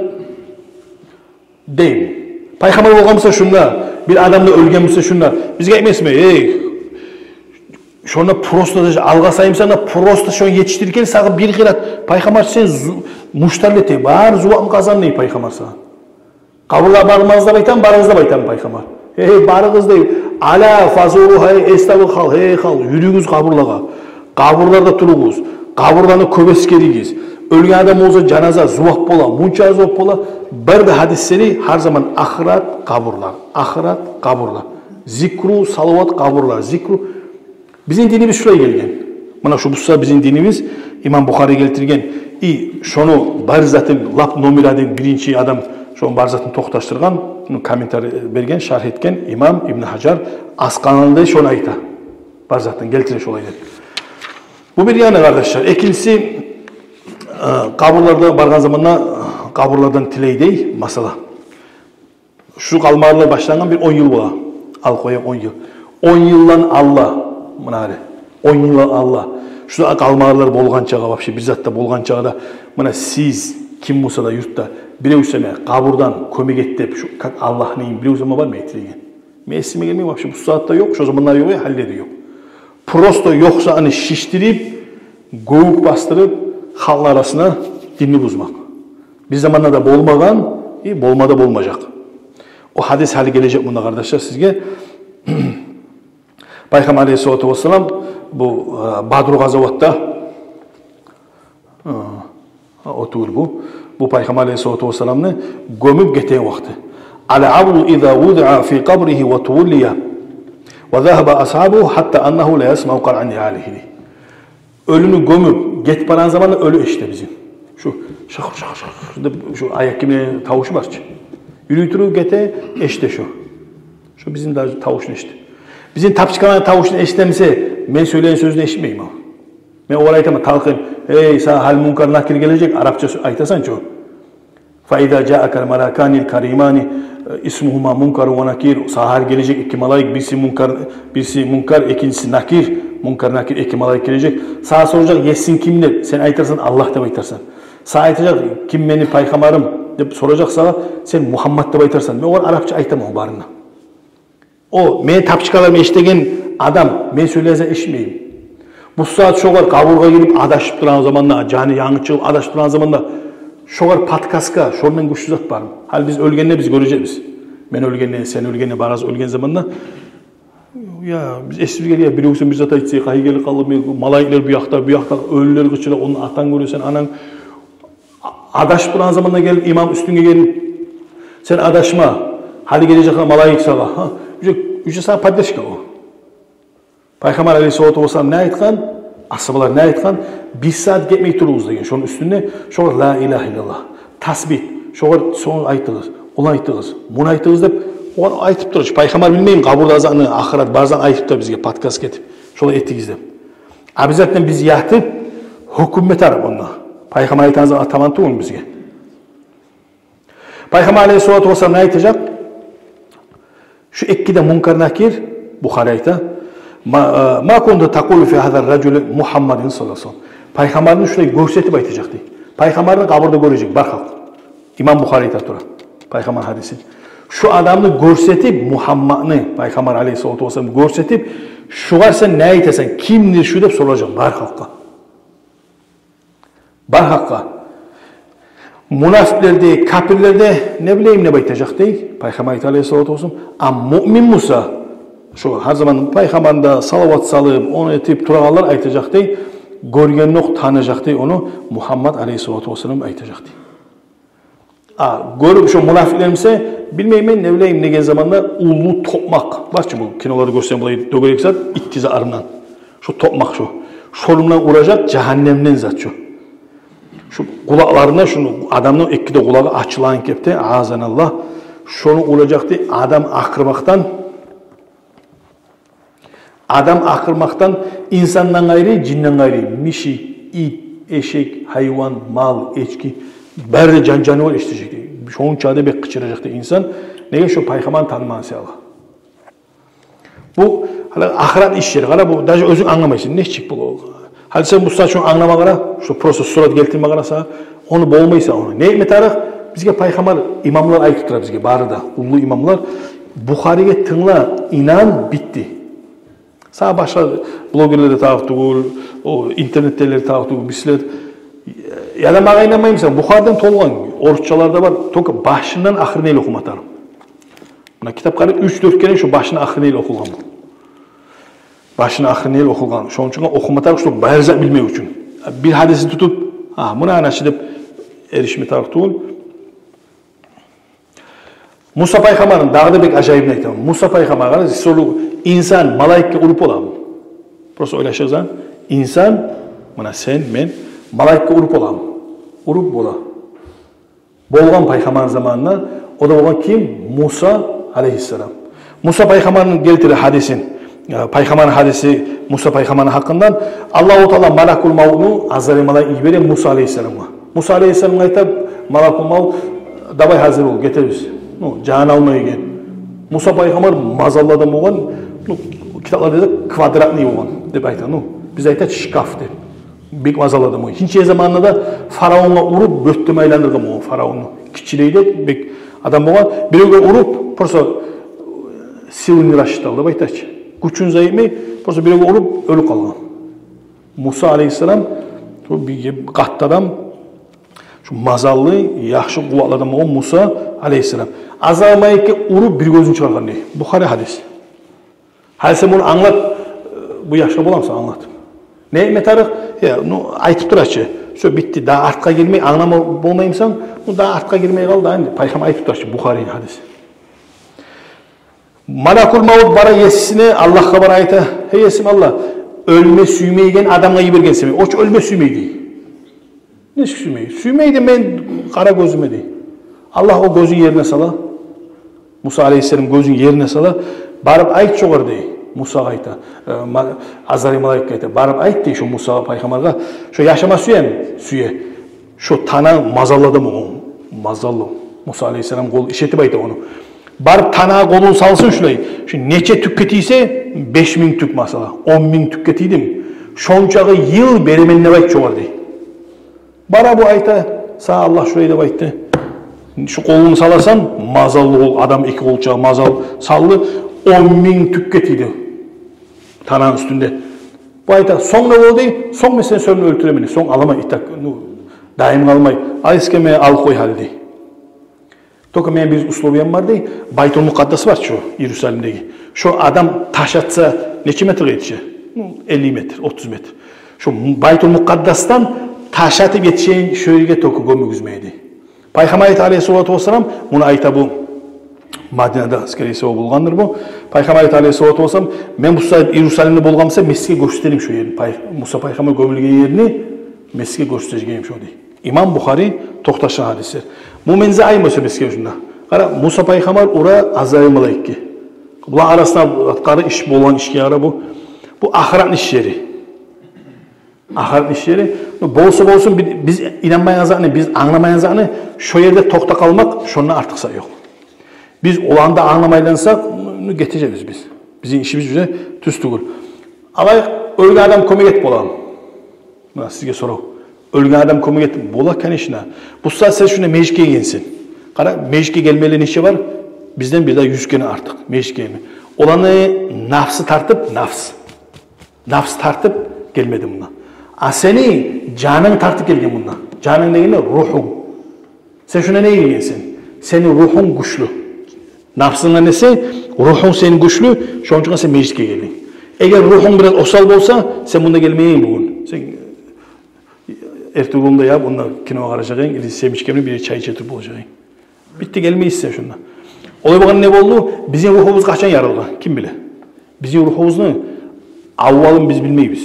дей. Пайхаммар болгъан буса шунда, бир адам да оьлген буса шунда, бизге айтмасмы: «Эй, шонда просто даже алгъасаймысан да, просто шону етишдирген, сагъа бир къират». Пайхаммар сен зу-, муштарлы эте, бар зувапны къазан, дей Пайхаммар сагъа. Къабурлагъа бармагъыз деп айтамы, барыгъыз деп айтамы Пайхаммар? Эй, барыгъыз, дей. «Ала фазуругьа», эй, эс табыл халкъ, эй халкъ, юрюгюз къабурлагъа. Къабурларда туругъуз. Къабурланы кёп эсгеригиз. Оьлген адам болса, жаназа зувап бола, мунча зувап бола. Бир де гьадислери гьар заман ахырат къабурлар, ахырат къабурлар. Зикру, салават къабурлар, зикру. Бизин динибиз шулай гелген. Муна шу буса бизин динибиз, имам Бухари гелтирген. И шону бар затын, лап номер один, биринчи адам шону бар затын токъташдыргъан, шону комментарий берген, шаргь этген имам Ибн Гьажар Аскъаланиде шону айта. Бар затын гелтире шолай деп. Бу бир яны, къардашлар. Экинчиси, э, къабурларда баргъан заманда, э, къабурлардан тилей дей, масала. Шу къалмагъарлар башлангъан бир он йыл бола. Ал къояйыкъ, он йыл. Он йылдан алда, муна гьали, он йылдан алда шу къалмагъарлар болгъанчагъа, вообще бир зат да болгъанчагъа да, муна сиз ким болса да юртда, бирев сама къабурдан кёмек эт деп, шу как Аллагьны бирев сама бармы тилеген? Мен эсиме гелмей, вообще бу сагьатда ёкъ, шо заманда ёкъ, э, гьалиде де ёкъ. Просто ёкъ затны шишдирип, гёвюк бастырып, халкъны арасына динни бузмакъ. Бир заманда да болмагъан, и болма да болмажакъ. О гьадис гьали гележек мунда, къардашлар, сизге. Пайхаммар алейгьиссалату вассалам бу, э, Бадру къазаватда, э, о тюгюл бу, бу Пайхаммар алейгьиссалату вассаламны гёмюп гетеген вакъти. «Ал абду иза вудиа фи къабригьи ва туваллия, ва загьаба асгьабугьу, гьатта аннагьу ла ясмау къараа ниалигьи». Оьлюню гёмюп гетип барагъан заманда оьлю эшите бизин. Шу шакъыр, шакъыр, шакъыр деп шу аякъ гийимни тавушу бар чы. Юрюй туруп гете, эшите шу. Шу бизин даже тавушну эшите. Бизин тапочкаланы тавушун эшитемисе, мен сёйлеген сёзню эшитмейми о? Мен огъар айтаман, талкъын: «Эй, сагъа гьали Мункар Накир гележек», арапча сё-, айтасан чы о. «Фаиза жаакал малакани каримани, исмугьума Мункар ва Накир». Сагъа гележек эки малайик, бириси Мункар, бириси Мункар, экинчиси Накир. Мункар, Накир, эки малайик гележек. Сагъа соражакъ: «Есинг ким?» — деп. Сен айтарсан: «Аллагь», — деп айтарсан. Сагъа айтажакъ: «Ким мени пайхаммарым?» — деп соражакъ сагъа. Сен: «Мугьаммад», — деп айтарсан. Мен огъар арапча айтаман о барына. О мени тапчыкаларым эшитеген адам, мен сёйлесем эшитмейми? Бу сагьат шогъар къабургъа гирип адашып турагъан заманда, жаны янгы чыгъып адашып турагъан заманда, шогъар подсказка, шондан гючлю зат бармы? Гьали биз оьлгенде биз гёрежекбиз. Мен оьлгенде, сен оьлгенде, барыбыз оьлген заманда, я, биз эсибизге геле, биревсю бир зат айтса, къайгъы гелип къалды, мен, малайиклер бу якъда, бу якъда, оьлюлер къычыра, ону атанг гёресен, ананг адашып турагъан заманда гелип, имам уьстюнге гелип: «Сен адашма, гьали гележек малайик сагъа». Гьа? Уже, уже сагъа поддержка о. Пайхаммар алейгьиссалату вассалам не айтгъан? Асгьабалар не айтгъан? «Бир сагьат гетмей туругъуз», — деген. Шону уьстюнде шогъар «Ла илагьа иллаллагь», тасбигь, шогъар сону айтыгъыз, ону айтыгъыз, муну айтыгъыз деп, огъар айтып тура чы. Пайхаммар, билмейми, къабурда азапны, ахырат барзан айтып тура бизге, подсказка этип, шолай этигиз деп. Обязательно биз ятып гьёкюнме тарыкъ онда. Пайхаммар айтагъан зат таман тюгюлмю бизге? Пайхаммар алейгьиссалату вассалам не айтажакъ? Шу эки де Мункар, Накир, Бухари айта: «Ма, э, ма кунта такъулу фи гьазар ражули Мугьаммадин саллаллагьу алайгьи ва саллам». Пайхаммарны шулай гёрсетип айтажакъ дей. Пайхаммарны къабурда гёрежек бар халкъ. Имам Бухари айта тура пайхаммар гьадисин. Шу адамны гёрсетип, Мугьаммадны, пайхаммар алейгьиссалату вассалам гёрсетип, шугъар сен не айтасан, кимдир шу деп соражакъ бар халкъгъа. Бар халкъгъа. Мунафикълер де, капирлер де, не билейим, не айтажакъ дей. Пайхаммар айта алейгьиссалату вассалам: «А муъмин буса», шу гьар заман пайхаммаргъа салават салып, ону этип турагъанлар айтажакъ дей, гёргенокъ таныжакъ дей ону Мугьаммад алейгьиссалату вассалам, айтажакъ дей. А гёрюп шу мунафикълер буса, билмеймен, не билейим, деген заманда уллу токъмакъ бар чы, бу киноларда гёрсем, булай дёгерек зат, итти зат арымдан. Шу токъмакъ шу. Шону булан уражакъ, жагьаннемден зат шу. Шу къулакъларына, шуну адамны эки де къулагъы ачылагъан кепде, агъазаналлагь, шону уражакъ дей адам акъырмакъдан, адам акъырмакъдан, инсандан къайры, жинден къайры, мишик, ит, эшек, гьайван, мал, эчки, бары да жан, жанывар эшитежек дей. Шонча да бек къычыражакъ дей инсан. Неге? Шу пайхаммарны танымагъан саялы. Бу гьали ахырат ишлери, къара, бу даже оьзюнг англамайсан, нечик бу? Гьали сен бу сагьат шону англама къара, шу просто сурат гелтирме къарасанг, ону болмайсан ону. Не этме тарыкъ? Бизге пайхаммар, имамлар айтып тура бизге, бары да уллу имамлар: «Бухариге тынгла, инан, битди». Сагъа башгъа блогерлер де тарыкъ тюгюл, о интернетдегилер тарыкъ тюгюл, бисмилла. Яда магъа инанмаймысан? Бухариден толгъан, орусчалар да бар, только башындан ахырына ерли охума тарыкъ. Муна китап къара, уьч-дёрт керен шу башындан ахырына ерли охулгъан бу. Башындан ахырына ерли охулгъан. Шону учун охума тарыкъ, шо бары затны билмек учун. Бир гьадисни тутуп, а, муна ана шу деп эришме тарыкъ тюгюл. Муса пайхаммарны дагъы да бек ажайыбын айтаман. Муса пайхаммар, къара, сору, инсан малайикге уруп боламы? Просто ойлашыгъыз, а? Инсан, муна сен, мен, малайикге уруп боламы? Уруп бола. Болгъан пайхаммарны заманында, о да болгъан ким? Муса алейгьиссалам. Муса пайхаммарны гелтире гьадисин. Э, пайхаммарны гьадиси Муса пайхаммарны гьакъындан. Аллагьу Таала малакул мавтну, Азраил малайик, йибере Муса алейгьиссаламгъа. Муса алейгьиссаламгъа айта малакул мавт: «Давай, гьазир бол, гетебиз». Ну, жан алма деген. Муса пайхаммар мазаллы адам болгъан, ну, китапларда да квадратный болгъан деп айта, ну, биз айта шкаф деп. Бек мазаллы адам болгъан. Гьинче заманында да фараонгъа уруп, бёттем айландыргъан болгъан фараонну. Гиччилей де бек адам болгъан. Биревге уруп, просто силы не рассчитал деп айта чы. Гючюн зая этмей, просто биревге уруп, оьлюп къалгъан. Муса алейгьиссалам, бу бир къатты адам, шу мазаллы, яхшы къуватлы адам болгъан Муса алейгьиссалам. Азраил малайикге уруп, бир гёзюн чыгъаргъан дей. Бухари гьадис. Гьали сен муну англап, э, бу яшгъа боламысан англатып? Не этме тарыкъ? Я, ну, айтып тура чы. Всё, битди. Дагъы артгъа гирмей, англама болмаймысан, ну, дагъы артгъа гирмей къал да, энди пайхаммар айтып тура чы, Бухарини гьадиси. Малакул мавт бара есисине, Аллагьгъа бара, айта: «Гьей, есим Аллагь, оьлме сюймейген адамгъа йибергенсен мени. О чу оьлме сюймей», — дей. Нечик сюймей? «Сюймей де мен къара гёзюме», — дей. Аллагь о гёзюн ерине сала. Муса алейгьиссалам гёзюн ерине сала. «Барып айт шогъар», — дей. Мусагъа айта. Э, ма-, Азраил малайикге айта: «Барып айт», — дей, — «шо Муса пайхаммаргъа, шо яшама сюеми?» — «Сюе». «Шо тана мазаллы адам болгъан, Мазаллы. Муса алейгьиссалам къол иш этип айта ону. Барып тана къолун салсын шулай. Шу нече тюкге тийсе, беш минг тюк масала, он минг тюкге тийдими, шончакъы йыл беремен деп айт шогъар дей. Бара бу айта, сагъа Аллагь шулай деп айтды. Шу къолуну саласан, мазаллы къол, адам эки къолча мазал салды, он минг тюкге тийди тананы уьстюнде. Бу айта, сонг не болду дей, сонг мен сени сёзюн оьлтюремен дей, сонг аламан итак, ну, дайым къалмай, ал эсгеме, алып къой гьали дей. Только мени бир условиям бар дей, Байтул Мукъаддас бар чы, Иерусалимдеги. Шо адам таш атса, нече метрге етише? Ну, элли метр, отуз метр. Шо Байтул Мукъаддасдан таш атып етишеген шо ерге только гёмюгюз мени дей. Пайхаммар айта алейгьиссалату вассалам, муну айта бу Мадинада, скорее всего, болгъандыр бу. Пайхаммар айта алейгьиссалату вассалам, мен бу сагьат Иерусалимде болгъан буса, мен сизге гёрсетерим шо ерни. Пай-, Муса пайхаммар гёмюлген ерни мен сизге гёрсетежегим шо дей. Имам Бухари токъташгъан гьадислер. Бу мен сизге айтма сюймеске шунда. Къара, Муса пайхаммар ура Азраил малайикге. Булар арасында къара иш болгъан ишге къара бу. Бу ахыратны иш ери. Ахыратны иш ери. Ну, болса болсун, би-, биз инанмайгъан затны, биз англамайгъан затны, шо ерде токътап къалмакъ, шондан артыкъ зат ёкъ. Биз оланы да англамайлансакъ, ну, гетежекбиз биз. Бизин ишибиз уже тюз тюгюл. Алайыкъ, оьлген адам кёмек этип боламы? Муна сизге сорав. Оьлген адам кёмек этип бола, конечно. Бу сагьат сен шунда межитге гелгенсен. Къара, межитге гелмейли нече бар? Бизден бир де юз керен артыкъ межитге гелме. Оланы нафсы тартып, нафс. Нафс тартып гелмеди мунда. А сени жанынг тартып гелген мунда. Жанынг дегени рухунг. Сен шунда не гелгенсен? Сени рухунг гючлю. Нафсынг эсе, рухунг сени гючлю, шону учун сен межитге гелдинг. Эгер рухунг бираз осал болса, сен мунда гелмейин бугюн. Сен эртугрулда я онда кино къаражакъ эдинг, или семечкени бир чай иче туруп болажакъ эдинг. Битди, гелмейсен шунда. Олай болгъанда не болду? Бизин рухубуз къачан яралгъан? Ким биле? Бизин рухубузну аввалын биз билмейбиз.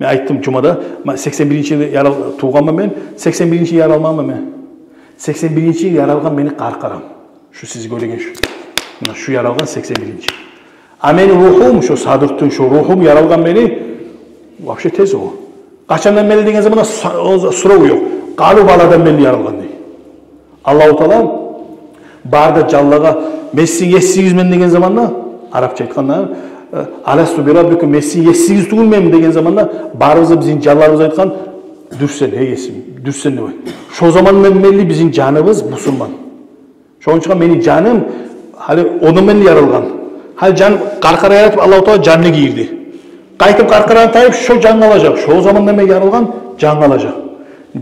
Мен айтдым жумада, ма-, сексен биринчи йыл ярал-, тувгъанман мен, сексен биринчи йыл яралмагъанман мен. Сексен биринчи йыл яралгъан мени къаркъарам. Шу сиз гёреген шу. Муна шу яралгъан сексен биринчи. А мени рухум, шу садуртун, шу рухум яралгъан мени вообще тез о. Къачандан берли деген заманда са-, о, сурав ёкъ. Къалу баладан берли яралгъан дей. Аллагьу Таала бары да жанлагъа, мен сизин есигизмен деген заманда, арапча айтгъанда, э, «Аласту би раббикум, мен сизин есигиз тюгюлменми?» деген заманда, барыбыз да, бизин жанларыбыз айтгъан: «Дюрсен, гьей есим, дюрсен», — деп. Шо замандан берли бизин жаныбыз бусурман. Шону учун мени жаным гьали ону мен яралгъан. Гьали жан къаркъара яратып, Аллагьу Таала жанны гийирди. Къайтып къаркъараны тайып, шо жан къалажакъ. Шо заманда мен яралгъан жан къалажакъ.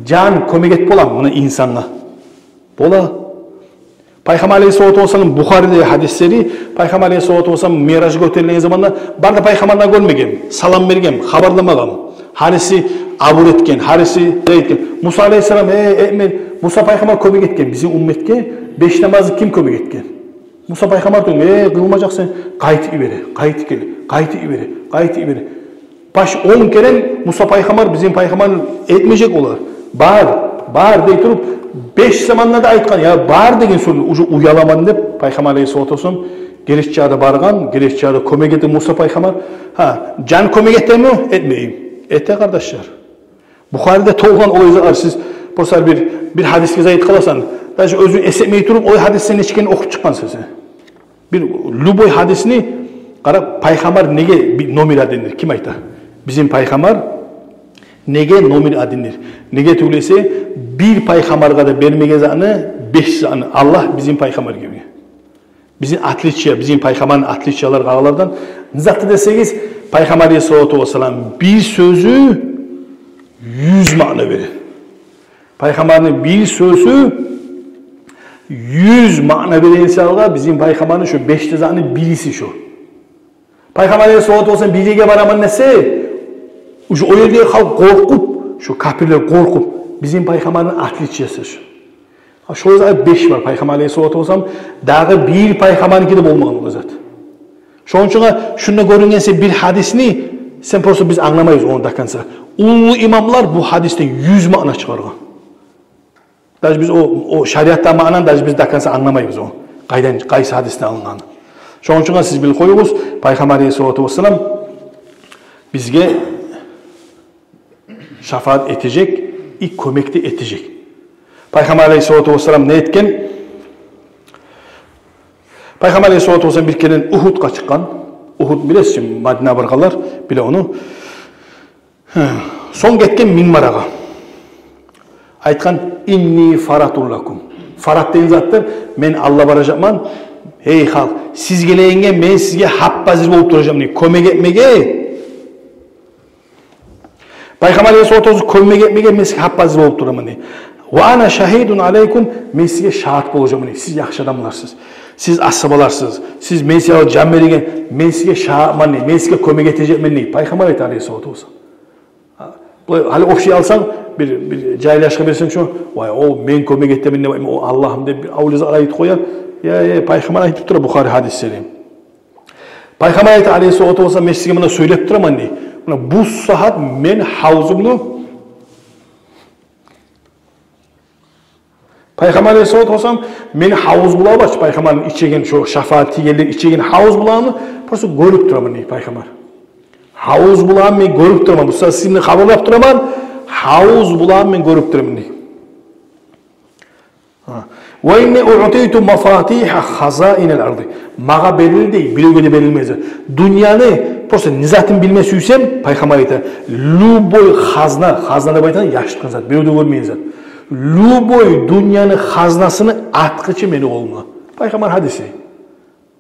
Жан кёмек этип боламы муна инсангъа? Бола. Пайхаммар алейгьиссалату вассалам, Бухариде гьадислери, Пайхаммар алейгьиссалату вассалам миражгъа гётерилген заманда бары да пайхаммарны гёрмегем, салам берген, хабарламагъан. Гьариси абур этген, гьариси этген. Муса алейгьиссалам, э, э, мен, Муса пайхаммар кёмек этген бизин умметге, беш намазны ким кёмек этген? Муса пайхаммар тюгюл, э, къылмажакъсан, къайтып йибере, къайтып геле, къайтып йибере, къайтып йибере. Баш он керен Муса пайхаммар, бизин пайхаммар этмежек олар. Бар, бар дей туруп, беш заманда да айтгъан, я бар деген сёзню, уже уяламан деп, Пайхаммар алейгьиссалату вассалам гележек чагъы да баргъан, гележек чагъы да кёмек этди Муса пайхаммар. Гьа, жан кёмек этеми, этмейми? Эте, къардашлар. Бухариде толгъан олай затлар, сиз просто бир, бир гьадисге зайып къаласан, даже оьзюнг эс этмей туруп, олай гьадисни нече керен охуп чыкъгъансан сен. Бир любой гьадисни къара, пайхаммар неге бир номер адендир? Ким айта? Бизин пайхаммар неге номер адендир? Неге тюгюл эсе, бир пайхаммаргъа да бермеген затны, беш затны Аллагь бизин пайхаммаргъа берген. Бизин отличие, бизин пайхаммарны отличиялар къаралардан не затды десегиз, Пайхаммар алейгьиссалату вассалам бир сёзю юз маъна бере. Пайхаммарны бир сёзю юз маъна береген саялы, бизин пайхаммарны шо беш де затны бириси шо. Пайхаммар алейгьиссалату вассалам бир ерге бараман десе, уже о ердеги халкъ къоркъуп, шо капирлер къоркъуп, бизин пайхаммарны отличиеси шо. Гьа, шолай зат беш бар Пайхаммар алейгьиссалату вассалам, дагъы бир пайхаммарныки де болмагъан олай зат. Шону учун шунда гёрюнген сен бир гьадисни, сен просто, биз англамайбыз ону до конца. Уллу имамлар бу гьадисден юз маъна чыгъаргъан. Даже биз о, о шариатда маънаны даже биз до конца англамайбыз ону. Къайдан, къайсы гьадисден алынгъанын. Шону учун сиз билип къоюгъуз, Пайхаммар алейгьиссалату вассалам бизге шафаат этежек, и кёмек де этежек. Пайхаммар алейгьиссалату вассалам не этген? Пайхаммар алейгьиссалату вассалам бир керен Угьудгъа чыкъгъан. Угьуд билесиз чи, Мадинагъа баргъанлар биле ону. Сонг гетген Минбарагъа. Айтгъан: «Инни фаратун лакум». Фарат деген затдыр, мен алда баражакъман. Гьей халкъ, сиз гелегенге мен сизге гьап-гьазир болуп туражакъман дей, кёмек этмеге. Пайхаммар алейгьиссалату вассалам кёмек этмеге мен сизге гьап-гьазир болуп тураман дей. «Ва ана шагьидун алейкум», мен сизге шагьат болажакъман дей. Сиз яхшы адамларсыз. Сиз асгьабаларсыз. Сиз мен сизге жан береген, мен сизге шагьатман дей. Мен сизге кёмек этежекмен дей. Пайхаммар айта алейгьиссалату вассалам. Гьа, булай гьали общий алсанг, бир, бир жагьил яшгъа берсенг шо, вай, о мен кёмек этемен деп, о Аллагьым деп бир авлия зат айтып къоя. Я, я, пайхаммар айтып тура Бухари гьадисде. Пайхаммар айта алейгьиссалату вассалам: «Мен сизге муна сёйлеп тураман дей. Муна бу сагьат мен гьавзумну». Пайхаммар алейгьиссалату вассалам: «Мен гьавуз булагъы бар чы, пайхаммарны ичеген, шо шафаат тийгенлер ичеген гьавуз булагъын просто гёрюп тураман дей пайхаммар. Гьавуз булагъын мен гёрюп тураман. Бу сагьат сизге хабарлап тураман, гьавуз булагъын мен гёрюп тураман дей». Гьа. «Ва инни уътиту мафатигьа хазаинал арди». Магъа берилди, биревге де берилмеген зат. Дюньяны, просто не затын билме сюйсем, пайхаммар айта, любой хазна, хазна деп айтагъан яшыртгъын зат, бирев де гёрмейген зат. Любой дюньяны хазнасыны ачгъычы мени къолумда. Пайхаммар гьадиси.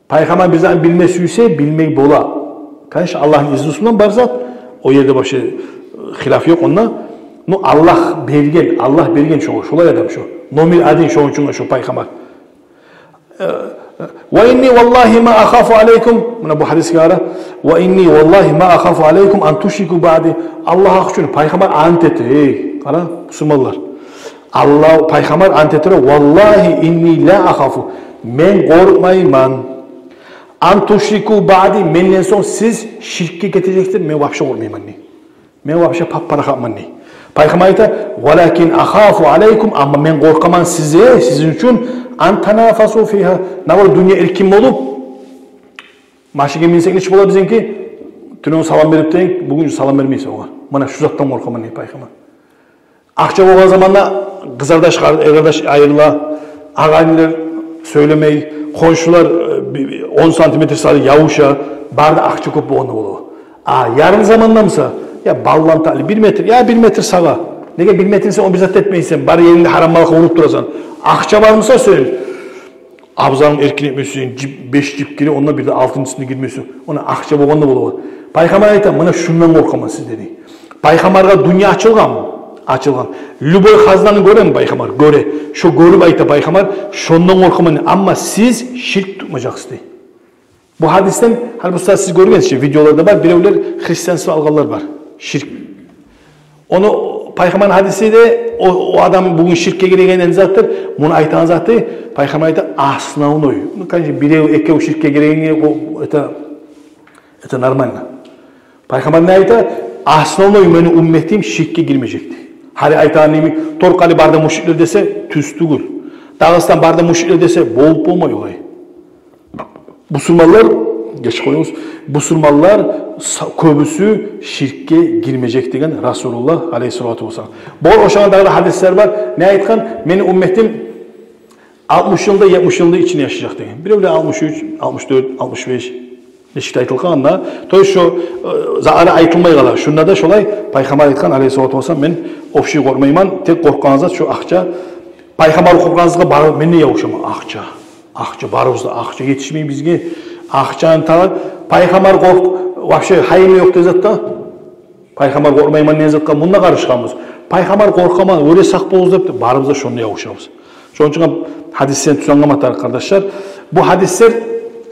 Пайхаммар бир затны билме сюйсе, билмек бола. Конечно, Аллагьны изнусу булан бар зат, о ерде башгъа, э, хилаф ёкъ онда. Но Аллагь берген, Аллагь берген шогъар, шолай адам шо. Номер один шону учун шо пайхаммар. Э, э, «Ва инни валлагьи ма ахафу алейкум». Муна бу гьадисге къара. «Ва инни валлагьи ма ахафу алейкум ан тушрику баъди». Аллагь гьакъ учун, пайхаммар ант эте. Эй, къара, бусурманлар. Аллагь, пайхаммар ант эте: «Валлагьи инни ла ахафу». Мен къоркъмайман. «Ан тушрику баъди», менден сонг сиз ширкге гетежексиз, мен вообще къоркъмайман дей. Мен вообще пап-парахатман дей. Пайхаммар айта: «Валакин ахафу алейкум», амма мен къоркъаман сизге, сизин учун, «ан танафасу фигьа». Нагъар дюнья эркин болуп, машинге минсек, нечик бола бизинки? Тюнегюн салам берип дейик, бугюн салам бермейсен огъар. Муна шу затдан къоркъаман дей пайхаммар. Акъча болгъан заманда къызардаш, къар-, эркъардаш айрыла, агъа-инилер сёйлемей, хоншулар, э, би-, би-, он сантиметр саялы ябуша, бары да акъча кёп болгъанда бола. А ярым заманда буса, я баллантали бир метр, я бир метр сагъа. Неге бир метр сен, о бир зат этмейсен, бары ерингде гьарам малгъа уруп турасан. Акъча бар буса сен, абзарынг эркин этмейсен, жип, беш жип гире, онда бир де алтынчысын гирмейсен. Она акъча болгъанда бола. Пайхаммар айта: «Муна шундан къоркъаман сизге», — деди. Пайхаммаргъа дюнья ачылгъанмы? Ачылгъан. Любой хазнаны гёреми пайхаммар? Гёре. Шо гёрюп айта пайхаммар: «Шондан къоркъаман, амма сиз ширк тутмажакъсыз», — дей. Бу гьадисден, гьали бу сагьат сиз гёргенсиз чи, видеоларда бар, биревлер христианство алгъанлар бар. Ширк. Ону пайхаммарны гьадиси де, о, о адам бугюн ширкге гиреген затдыр. Муну айтагъан заты, пайхаммар айта, основной. Ну, конечно, бирев, экев ширкге гирегенге, о, это, это нормально. Пайхаммар не айта? Основной мени умметим ширкге гирмежек дей. Гьали айтагъан йимик, Торкъали бары да мушриклер десе, тюз тюгюл. Дагъыстан бары да мушриклер десе, болуп болмай олай. Бусурманлар, гечип къоюгъуз, бусурманлар са-, кёбюсю ширкге гирмежек деген Расулуллагь алейгьиссалату вассалам. Бу ошагъан дагъы да гьадислер бар. Не айтгъан? Мени умметим алтмыш йылда, етмиш йылда ичинде яшажакъ деген. Биревлер алтмыш уьч, алтмыш дёрт, алтмыш беш. Нечик де айтылгъан да. То есть шо, э, затлары айтылмай къала. Шунда да шолай пайхаммар айтгъан алейгьиссалату вассалам, мен общий къоркъмайман, тек къоркъагъан зат шо акъча. Пайхаммар къоркъгъан затгъа бары, мен де ябушаман. Акъча. Акъча, барыбыз да акъча етишмей бизге. Акъчаны талап, пайхаммар къоркъ-, вообще гьайын ёкъ деген зат да. Пайхаммар къоркъмайман деген затгъа мунда къарышгъанбыз. Пайхаммар къоркъаман, оьре сакъ болугъуз деп, барыбыз да шонда ябушабыз. Шону учун гьадисден тюз англама тарыкъ, къардашлар. Бу гьадислер,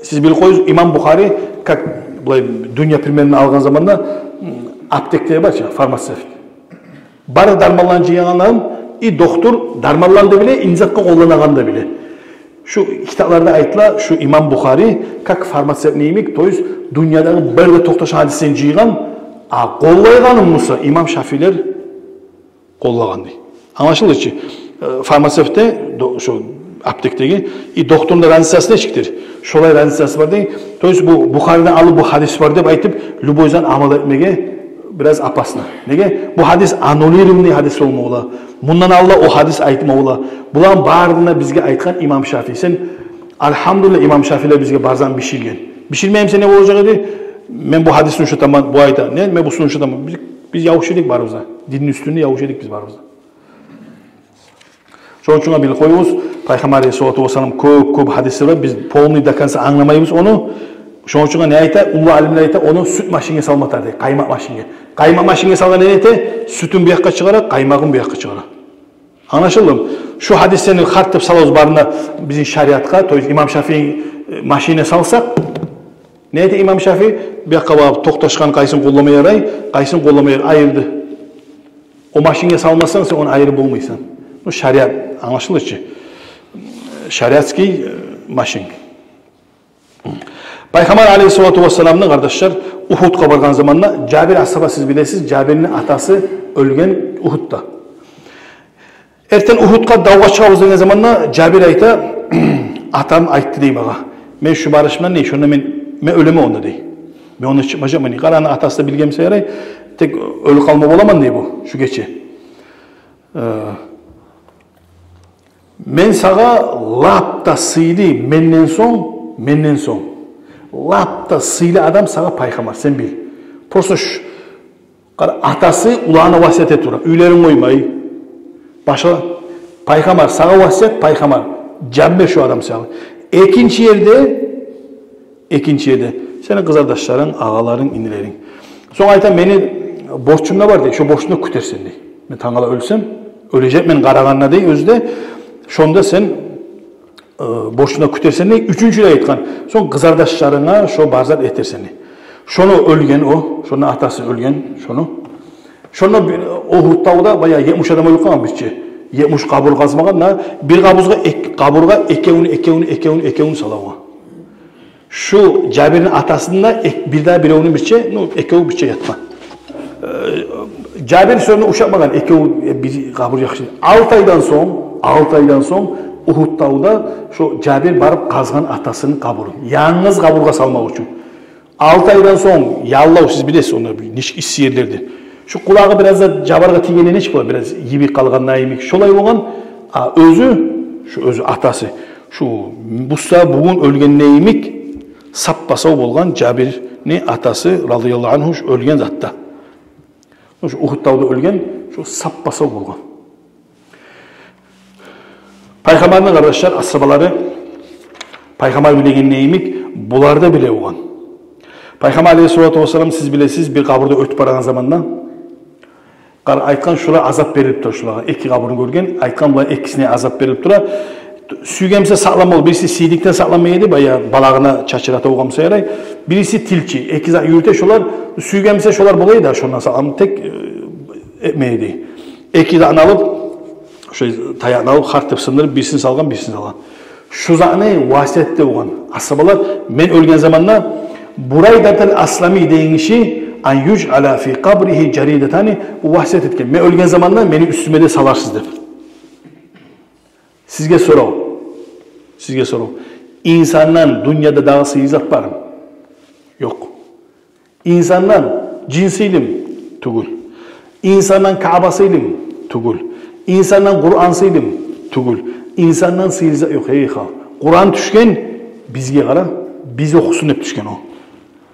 сиз билип къоюгъуз, имам Бухари, как, булай, дюнья примерин алгъан заманда, м, аптекте бар чы, фармацевт. Бары дарманланы жыйгъан адам, и доктор дарманланы да биле, и не затгъа къолланагъанны да биле. Шу китапларда айтыла, шу имам Бухари, как фармацевт йимик, то есть дюньядагъы бары да токъташгъан гьадислени жыйгъан, а къоллайгъанын буса имам Шафилер къоллагъан дей. Англашылды чы? Э, фармацевтде, до-, шу аптекдеги, и докторну да разницасы нечикдир? Шолай разницасы бар дей. То есть бу Бухариден алып бу гьадис бар деп айтып, любой зат амал этмеге Бираз опасно. Неге? Бу гьадис аннулированный гьадис болма бола. Мундан алда о гьадис айтма бола. Буланы барын да бизге айтгъан имам Шафии. Сен, альгьамдулиллагь, имам Шафиилер бизге бар затны биширген. Биширмей буса не болажакъ эди? Мен бу гьадисни ушатаман, бу айта. Не, мен бусуну ушатаман. Биз, биз явуш эдик барыбыз да. Динни уьстюнде явуш эдик биз барыбыз да. Шону учун билип къоюгъуз, Пайхаммар алейгьиссалату вассалам кёп-кёп гьадислери бар, биз полный до конца англамайбыз ону. Шону учун не айта, уллу алимлер айта, ону сют машинге салма тарыкъ, къаймакъ машинге. Къаймакъ машинге салгъан не эте? Сютюн бу якъгъа чыгъара, къаймагъын бу якъгъа чыгъара. Англашылдымы? Шу гьадислени харт деп салабыз барын да бизин шариатгъа, то есть имам Шафии, э, машинге салсакъ, не эте имам Шафии? Бу якъгъа багъып токъташгъан къайсын къоллама ярай, къайсын къоллама ярай, айырды. О машинге салмасанг, сен ону айырып болмайсан. Бу шариат, англашылды чы. Шариатский, э, машин. Пайхаммар алейгьиссалату вассаламны, къардашлар, Ухудгъа баргъан заманда Жабир асгьаба, сиз билесиз, Жабирни атасы оьлген Ухудда. Эртен Ухудгъа давгъа чыгъабыз деген заманда Жабир айта, атам айтды дей магъа: «Мен шу барышымдан, дей, шонда мен, мен оьлемен онда», — дей. «Мен онда чыкъмажакъман», — дей. Къарагъанда атасы да билген буса ярай, тек оьлюп къалма боламан дей бу шу гече. Э, мен сагъа лап да сыйлы, менден сонг, менден сонг лап да сыйлы адам сагъа Пайхаммар, сен бил. Просто ш-, къара, атасы уланына васият этип тура, уьйлерин къоймай. Башгъа, Пайхаммар, сагъа васият, Пайхаммар, жан бер шу адам сагъа. Экинчи ерде, экинчи ерде сени къызардашларынг, агъаларынг, инилеринг. Сонг айта: «Мени борчум да бар, — дей, — шо борчумну да кютерсен, — дей. — Мен тангала оьлсем, оьлежекмен къарагъанда, — дей, — оьзю де, шонда сен, э, борчунгну да кютерсен», — дей. Уьчюнчю де айтгъан: «Сонг къызардашларынга шо бар зат этерсен», — дей. Шону оьлген о, шону атасы оьлген, шону. Шонда бир, Ухуд тавда баягъы етмиш адам оьлюп къалгъан бирче. Етмиш къабур къазмагъан да, бир къабургъа эк-, къабургъа экевню, экевню, экевню, экевню сала о. Шу Жабирни атасыны да эк-, бир дагъы биревню бирче, ну, экев бирче ятгъан. Э, Жабир шону ушатмагъан, экев, э, бир къабур яхшы. Алты айдан сонг, алты айдан сонг Ухуд тавда шо Жабир барып къазгъан атасыны къабурун. Янгыз къабургъа салмакъ учун. Алты айдан сонг яллав, сиз билесиз, онда бир нечик исси ерлерди. Шу къулагъы бираз да жабаргъа тийгенде нечик бола, бираз йибип къалгъан йимик, шолай болгъан. А оьзю, шу оьзю атасы, шу буса бугюн оьлген йимик, саппа-сав болгъан Жабирни атасы, радияллагьу ангьу, шу оьлген затда. Шу Ухуд тавда оьлген, шу саппа-сав болгъан. Пайхаммарны, къардашлар, асгьабалары, Пайхаммар билеген йимик, булар да биле болгъан. Пайхаммар алейгьиссалату вассалам, сиз билесиз, бир къабурда оьтюп барагъан заманда, къара, айтгъан: «Шулар азап берилип тура, шулагъа». Эки къабурну гёрген, айтгъан: «Булар экисине азап берилип тура». Сюйген буса сакъланма, бириси сийдикден сакъланмай эди, баягъы балагъына чачырата болгъан буса ярай. Бириси тилчи, эки зат юрюте шолар. Сюйген буса шолар бола эди, шондан сакъланма, тек, э, этмей эди. Эки затны алып, шо таякъны алып, харт деп сындырып, бирисин салгъан, бирисин салгъан. Шу затны васият эте болгъан асгьабалар, мен оьлген заманда Бурайдатул Аслами деген гиши: «Ан южъала фи къабригьи жаридатани», васият этген. Мен оьлген заманда мени уьстюме де саларсыз деп. Сизге сорав. Сизге сорав. Инсандан дюньяда дагъы сыйлы зат бармы? Ёкъ. Инсандан жин сыйлымы? Тюгюл. Инсандан Каъба сыйлымы? Тюгюл. Инсандан Къуран сыйлымы? Тюгюл. Инсандан сыйлы зат ёкъ, гьей халкъ. Къуран тюшген бизге, къара, биз охусун деп тюшген о.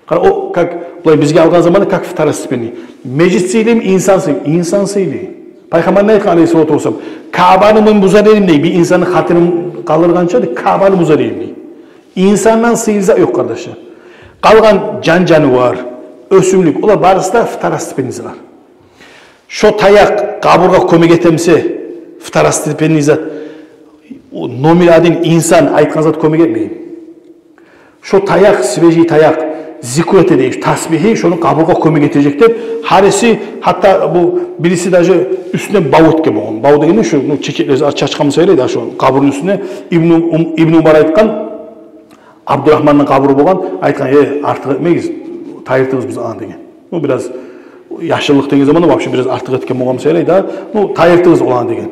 Къара, о, как, булай бизге алгъан заманда как второстепенный. Межит сыйлымы, инсан сыйлымы? Инсан сыйлы. Пайхаммар не айтгъан, алейгьиссалату вассалам? «Каъбаны мен бузар эдим, — дей, — бир инсанны хатирин къалдыргъанча, — дей, — Каъбаны бузар эдим», — дей. Инсандан сыйлы зат ёкъ, къардашлар. Къалгъан жан-жанывар, оьсюмлюк, олар барысы да второстепенный затлар. Шо таякъ къабургъа кёмек этеми буса, второстепенный зат, о номер один инсан айтгъан зат кёмек этмейми? Шо таякъ, свежий таякъ, зикру эте дей, тасбигьи, шону къабургъа кёмек этежек деп, гьариси, гьатта бу бириси даже уьстюне бав этген болгъан. Бав дегенде шо, ну, чечеклер чачгъан буса ярай да, шо къабурну уьстюне. Ибну Ум-, Ибну Умар айтгъан, Абдурагьманны къабуру болгъан, айтгъан: «Э, артыкъ этмегиз, тайдыртыгъыз биз аны», — деген. Ну, бираз яшыллыкъ деген заманда вообще бираз артыкъ этген болгъан буса ярай да, ну, тайдыртыгъыз оланы деген.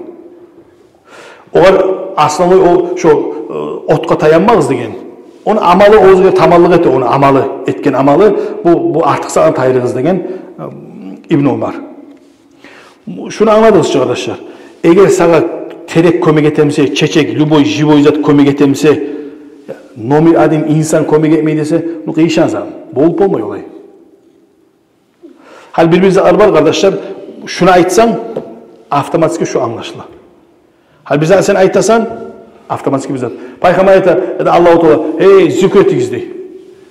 Огъар основной о, шо, э, отгъа таянмагъыз деген. Ону амалы, оьзюне таманлыкъ эте, ону амалы, этген амалы, бу, бу артыкъ затны тайдырыгъыз деген, э, Ибну Умар. Шуну англадыгъыз чы, къардашлар. Эгер сагъа терек кёмек этемсе, чечек, любой живой зат кёмек этемсе, номер один инсан кёмек этмей десе, ну, къыйышан зат. Болуп болмай олай. Гьали бир-бир затлар бар, къардашлар, шуну айтсанг, автоматически шу англашыла. Гьали бир зат сен айтасан, автоматически бир зат. Пайхаммар айта, яда Аллагьу Таала, «Эй, зикр этигиз», — дей.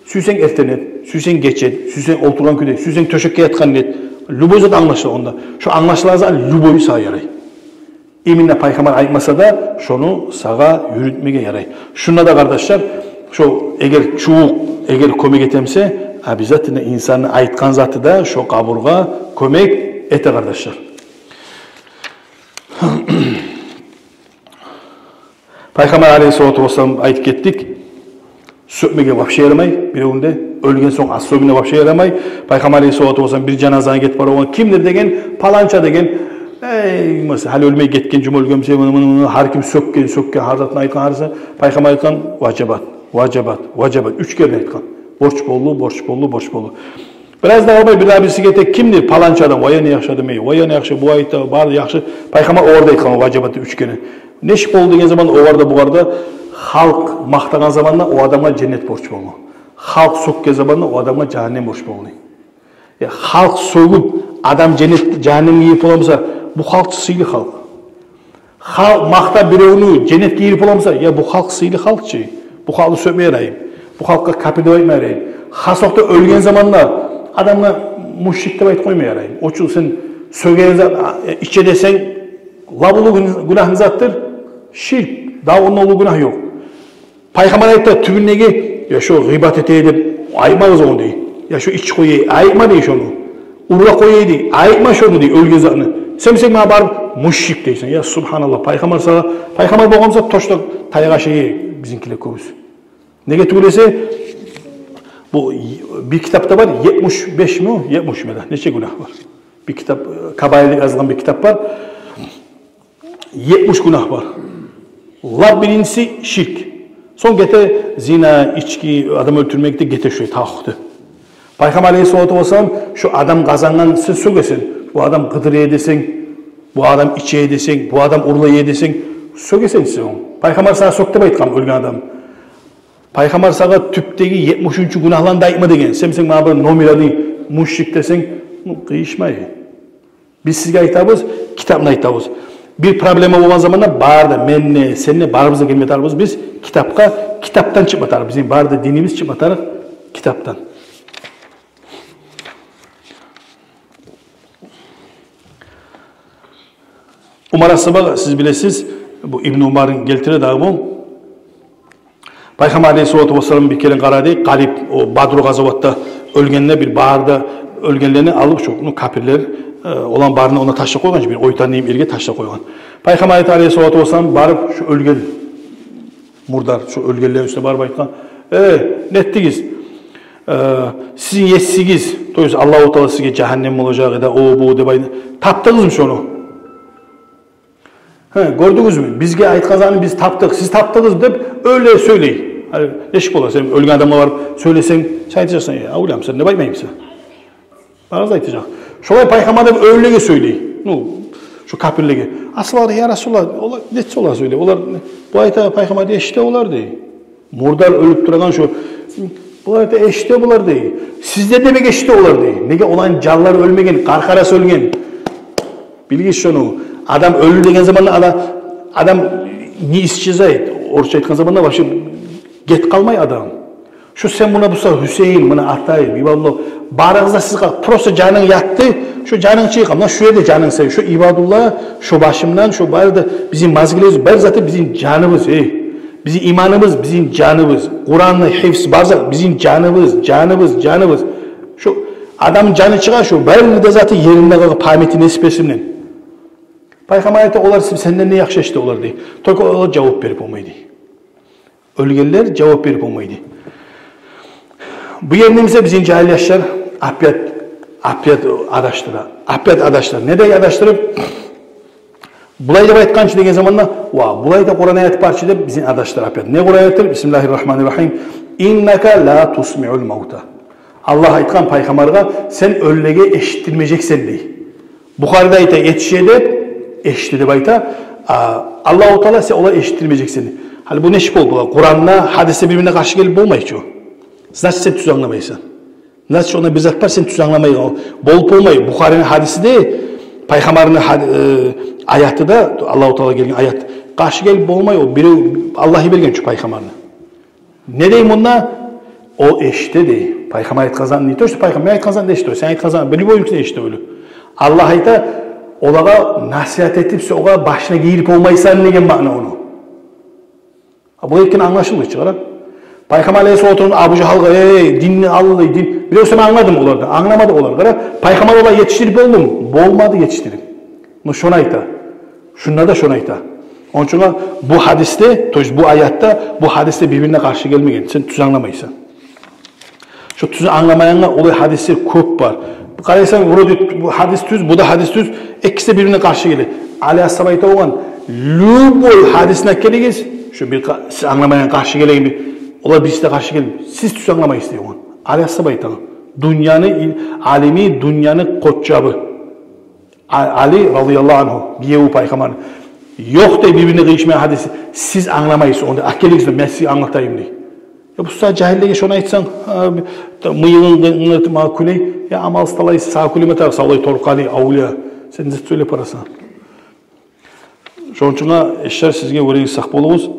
Сюйсенг эртен эт, сюйсенг геч эт, сюйсенг олтургъан кюйде, сюйсенг тёшекге ятгъан эт. Любой зат англашыла онда. Шу англашылагъан зат любой сагъа ярай. Именно пайхаммар айтмаса да, шону сагъа юрютмеге ярай. Шунда да, къардашлар, шо эгер чувукъ, эгер кёмек этемсе, обязательно инсанны айтгъан заты да шо къабургъа кёмек эте, къардашлар. Пайхаммар алейгьиссалату вассалам, айтып гетдик, сёкмеге вообще ярамай биревню де, оьлген сонг особенно вообще ярамай. Пайхаммар алейгьиссалату вассалам бир жаназаны гетип барагъан, кимдир деген, паланча деген, эй, масала, гьали оьлмей гетген, жума оьлген, муну, муну, муну, гьар ким сёкген, сёкген, гьар затын айтгъан, гьар зат. Пайхаммар айтгъан, важабат, важабат, важабат, уьч керен айтгъан. Борч болду, борч болду, борч болду. Бираз да къалмай бирдагъы бириси гете, кимдир? Паланча адам. Вай, не яхшы адам, эй, вай, не яхшы, бу айта, бары яхшы. Пайхаммар огъар да айтгъан, важабат, уьч керен. Нечик болду деген заман, огъар да, бугъар да, халкъ макътагъан заманда о адамгъа женнет борч болду. Халкъ сёкген заманда о адамгъа жагьаннем борч болду. Я, халкъ сёгюп, адам женнет, жагьаннемге гирип боламса, бу халкъ чы сыйлы халкъ. Халкъ макътап биревню, женнетге гирип боламса, я, бу халкъ сыйлы халкъ чы. Бу халкъны сёкме яраймы? Бу халкъгъа капир деп айтма яраймы? Хас вакътиде оьлген заманда адамгъа мушрик деп айтып къойма яраймы? О учун сен сёген зат, а, иче десенг, лап уллу гюн-, гюнагьлы затдыр. Ширк. Дагъы ондан уллу гюнагь ёкъ. Пайхаммар айтды, тюбюндеги, я, шо гъыйбат эте деп айтмагъыз ону, дей. Я, шо ичип къоя, айтма, дей, шону. Урлап къоя, дей, айтма шону, дей, оьлген затны. Сен, сен магъа барып мушрик дейсен. Я, субгьаналлагь, пайхаммар сагъа, пайхаммар болгъан буса, точно таягъа шей бизинкилер кёбюсю. Неге тюгюл эсе, бу бир китапда бар, етмиш бешми, етмишми де, нече гюнагь бар. Бир китап, э, Кабаир деп язылгъан бир китап бар. Етмиш гюнагь бар. Лап биринчиси ширк. Сонг гете зина, ички, адам оьлтюрмек де гете шо тагъы да. Пайхаммар алейгьиссалату вассалам, шо адам къазангъан сен сёгесен, бу адам къыдыра десенг, бу адам иче десенг, бу адам урла десенг, сёгесен сен ону. Пайхаммар сагъа сёк деп айтгъан оьлген адам. Пайхаммар сагъа тюпдеги етмишинчи гюнагьланы да айтма деген. Сен, сен магъа бир номер один мушрик десенг, ну, къыйышмай. Биз сизге айтабыз, китапны айтабыз. Бир проблема болгъан заманда бары да, мен де, сен де, барыбыз да гелме тарыкъбыз биз китапгъа, китаптан чыкъма тарыкъ. Бизин бары да динибиз чыкъма тарыкъ китаптан. Умар асгьаба, сиз билесиз, бу Ибну Умарны гелтире дагъы бу. Пайхаммар алейгьиссалату вассалам бир керен къарады, къалип, о Бадру къазаватда оьлгенлер, бир бары да оьлгенлени алып, шо, ну, капирлер, э, оланы барын онда ташлап къойгъан, бир ойтан дейим ерге ташлап къойгъан. Пайхаммар айта алейгьиссалату вассалам, барып, шо оьлген мурдар, шо оьлгенлени уьстюне барып айтгъан: «Э, нетдигиз? Э, сизин есигиз, то есть Аллагьу Таала сизге жагьаннем болажакъ эди, о, бу», — деп айта. «Тапдыгъызмы шону? Гьа, гёрдюгюзмю? Бизге айтгъан затны биз тапдыкъ, сиз тапдыгъыз», — деп оьле сёйлей. Гьали нечик бола, сен оьлген адамгъа барып сёйлесенг, сен айтажакъсан: «Э, авлиям, сен не айтмаймысан?» Барыгъыз айтажакъ. Шолай пайхаммар деп оьлеге сёйлей. Ну, шо капирлеге. Асгьабалар: «Я Расулаллагь, олар нетсе олар сёйлей. Олар, бу айта, пайхаммар эшите олар», — дей. Мурдар оьлюп турагъан шо. Булар айта: «Эшите булар», — дей. «Сизден де бек эшите олар», — дей. Неге? Оланы жанлары оьлмеген, къаркъарасы оьлген. Билигиз шону. Адам оьле деген заманда адам, адам не исчезает. Орусча айтгъан заманда вообще гетип къалмай адам. Шо сен муна буса Гьюсейин, муна атай, Ибадулла, барыгъыз да сиз къал-, просто жанынг ятды, шо жанынг чыгъа, муна шо ерде жанынг сен, шо Ибадулла, шо башымдан, шо бары да бизин мазгилебиз, бары заты бизин жаныбыз, эй. Бизин иманыбыз, бизин жаныбыз. Къуранны гьифз, бары зат бизин жаныбыз, жаныбыз, жаныбыз. Шо адамны жаны чыгъа, шо бары да заты еринде къалгъан, памяти несип этсин. Пайхаммар айта: «Олар сиз-, сенден де яхшы эшите олар», — дей. Только олар жавап берип болмай, дей. Оьлгенлер жавап берип болмай, дей. Бу ерде буса бизин жагьил яшлар опять, опять адашдыра. Опять адашдыра. Не дей адашдырып? Булай деп айтгъан чы деген заманда, ва, булай да Къуран аят бар чы деп бизин адашдыра опять. Не Къуран аятдыр? Бисмиллагьи ррагьмани ррагьим. «Иннака ла тусмиул мавта». Аллагь айтгъан пайхаммаргъа: «Сен оьлюлеге эшитдирмежексен», — дей. Бухариде айта: «Этише деп, эшите», — деп айта. А, Аллагьу Таала: «Сен олагъа эшитдирмежексен». Гьали бу нечик болуп бола? Къуран да, гьадис де бир-бирине къаршы гелип болмай чы. Значит, сен тюз англамайсан. Значит, онда бир зат бар, сен тюз англамайгъан. Болуп болмай. Бухарини гьадиси де, пайхаммарны гьад-, э, аяты да, Аллагьу Таала гелген аят, къаршы гелип болмай. О бирев, Аллагь йиберген чю пайхаммарны. Не дей мунда? О эшите дей. Пайхаммар айтгъан затны не то что пайхаммар айтгъан затны эшите, сен айтгъан затны, любой кюйде эшите оьлю. Аллагь айта, олагъа насигьат этип, сен огъар башына гийирип болмайсан деген маъна ону. А бу экени англашылмай чыгъара. Пайхаммар алейгьиссалату вассалам Абу Жагьалгъа: «Эй, динни ал, дин». Бирев сен англадымы олардан? Англамады олар. Къара, пайхаммар олагъа етишдирип болдуму? Болмады етишдирип. Ну, шону айта. Шунда да шону айта. Ончугъа бу гьадисде, то есть бу аятда, бу гьадисде бир-бирине къаршы гелмеген. Сен тюз англамайсан. Шо тюз англамайгъангъа олай гьадислер кёп бар. Къарайсан, вроде бу гьадис тюз, бу да гьадис тюз, экиси де бир-бирине къаршы геле. Али асгьаба айта болгъан: «Любой гьадисни алып гелигиз, шо бир къа-, сиз англамайгъан, къаршы гелеген бир, олар бириси де къаршы гелмей. Сиз тюз англамайсыз», — дей болгъан. Али асгьаба айта. Дюньяны ил-, алими, дюньяны къоччабы. А-, Али радияллагьу ангьу, гиеви пайхаммарны. «Ёкъ, — дей, — бир-бирине къыйышмайгъан гьадис. Сиз англамайсыз, онда алып гелигиз, мен сизге англатайым», — дей. Я бу сагьат жагьиллеге шону айтсанг, а, мыйыгъынг къы-, къынгыртып магъа кюлей, я амалсыз талай, сагъа кюлеме тарыкъ, савлай торкъали, авлия. Сен не зат сёйлеп барасан? Шону учун, эшитлер, сизге вёрегиз, сакъ болугъуз.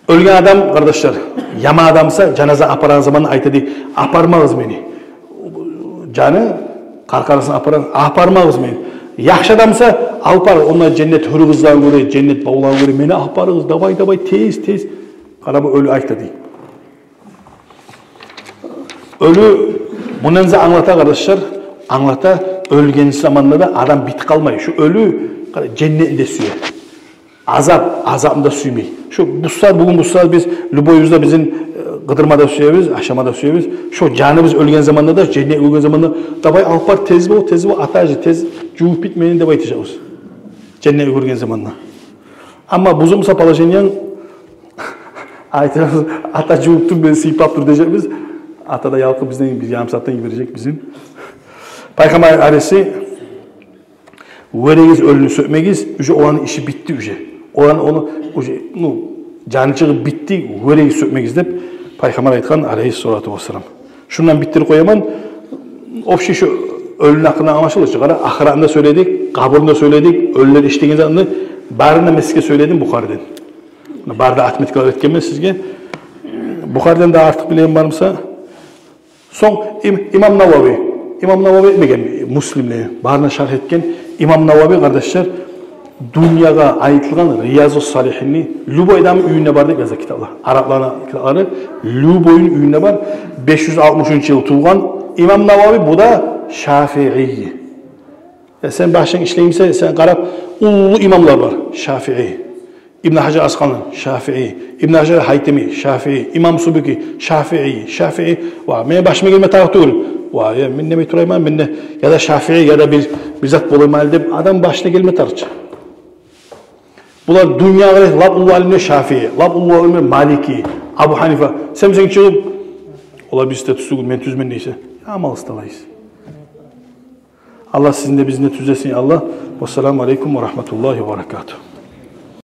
Оьлген адам, къардашлар, яман адам буса, жаназа апарагъан заманда айта дей: «Апармагъыз мени». Жаны къаркъарасын апарагъан, «Апармагъыз мени». Яхшы адам буса, алып барып, онда женнет гьюрю къызларын гёре, женнет бавларын гёре, «Мени алып барыгъыз, давай, давай, тез, тез». Къара, бу оьлю айта дей. Оьлю мундан да англата, къардашлар, англата, оьлген заманда да адам битип къалмай. Шо оьлю, къара, женнетни де сюе. Азап, азапны да сюймей. Шо бу сагьат, бугюн бу сагьат биз любойубуз да бизин, э, къыдырма да сюебиз, ашама да сюебиз. Шо жаныбыз оьлген заманда да, женнетге гирген заманда, «Давай, алып бар, тез бол, тез бол, ата жи, тез, жувуп бит мени», — деп айтажакъбыз. Женнетге гирген заманда. Амма бузулса положениянг, айтабыз: «Ата жувуп тур, мени сыйпап тур», — дежекбиз. Ата да ялкъып бизден бир ярым сагьатдан йибережек бизин. Пайхаммар гьадиси: «Вёрегиз оьлюню сёкмегиз, уже оланы иши битди уже. Оланы, ону уже, ну, жаны чыгъып битди, вёрегиз сёкмегиз», — деп пайхаммар айтгъан, алейгьиссалату вассалам. Шундан битдирип къояман. Общий шо оьлюню гьакъында англашыла чы. Къара, ахыратны да сёйледик, къабурну да сёйледик, оьлюлер ишлеген затны, барын да мен сизге сёйледим Бухариден. Бары да отметкалар этгенмен сизге. Бухариден де артыкъ билеген бар буса. Сонг им-, имам Навави. Имам Навави этмеген Муслимни, барына шаргь этген имам Навави, къардашлар, дюньягъа айтылгъан Риязу Салигьинни любой адамны уьюнде бар деп яза китаплар. Арапланы китаплары, любойну уьюнде бар. Беш юз алтмышынчы йыл тувгъан имам Навави, бу да шафиий. Э, сен башынг ишлеймисе, сен къарап, уллу имамлар бар. Шафиий. Ибн Гьажар Аскъалани, шафиий. Ибн Гьажар Гьайтами, шафиий. Имам Субки, шафиий, шафиий. Ва, мени башыма гелме тарыкъ тюгюл. Ва, я, мен неме турайман, мен де я да шафиий, я да бир, бир зат болайым гьали деп адам башына гелме тарыкъ чы. Булар дюньягъа лап уллу алимлер, шафиий, лап уллу алимлер, малики, Абу Гьанифа. Сен, сен чыгъып, олар бирси де тюз тюгюл, мен тюзмен дейсе, я амалсыз талайсыз. Аллагь сизин де, бизин де тюзлесин, я Аллагь. Вассаламу алейкум ва рагьматуллагьи ва баракатугь.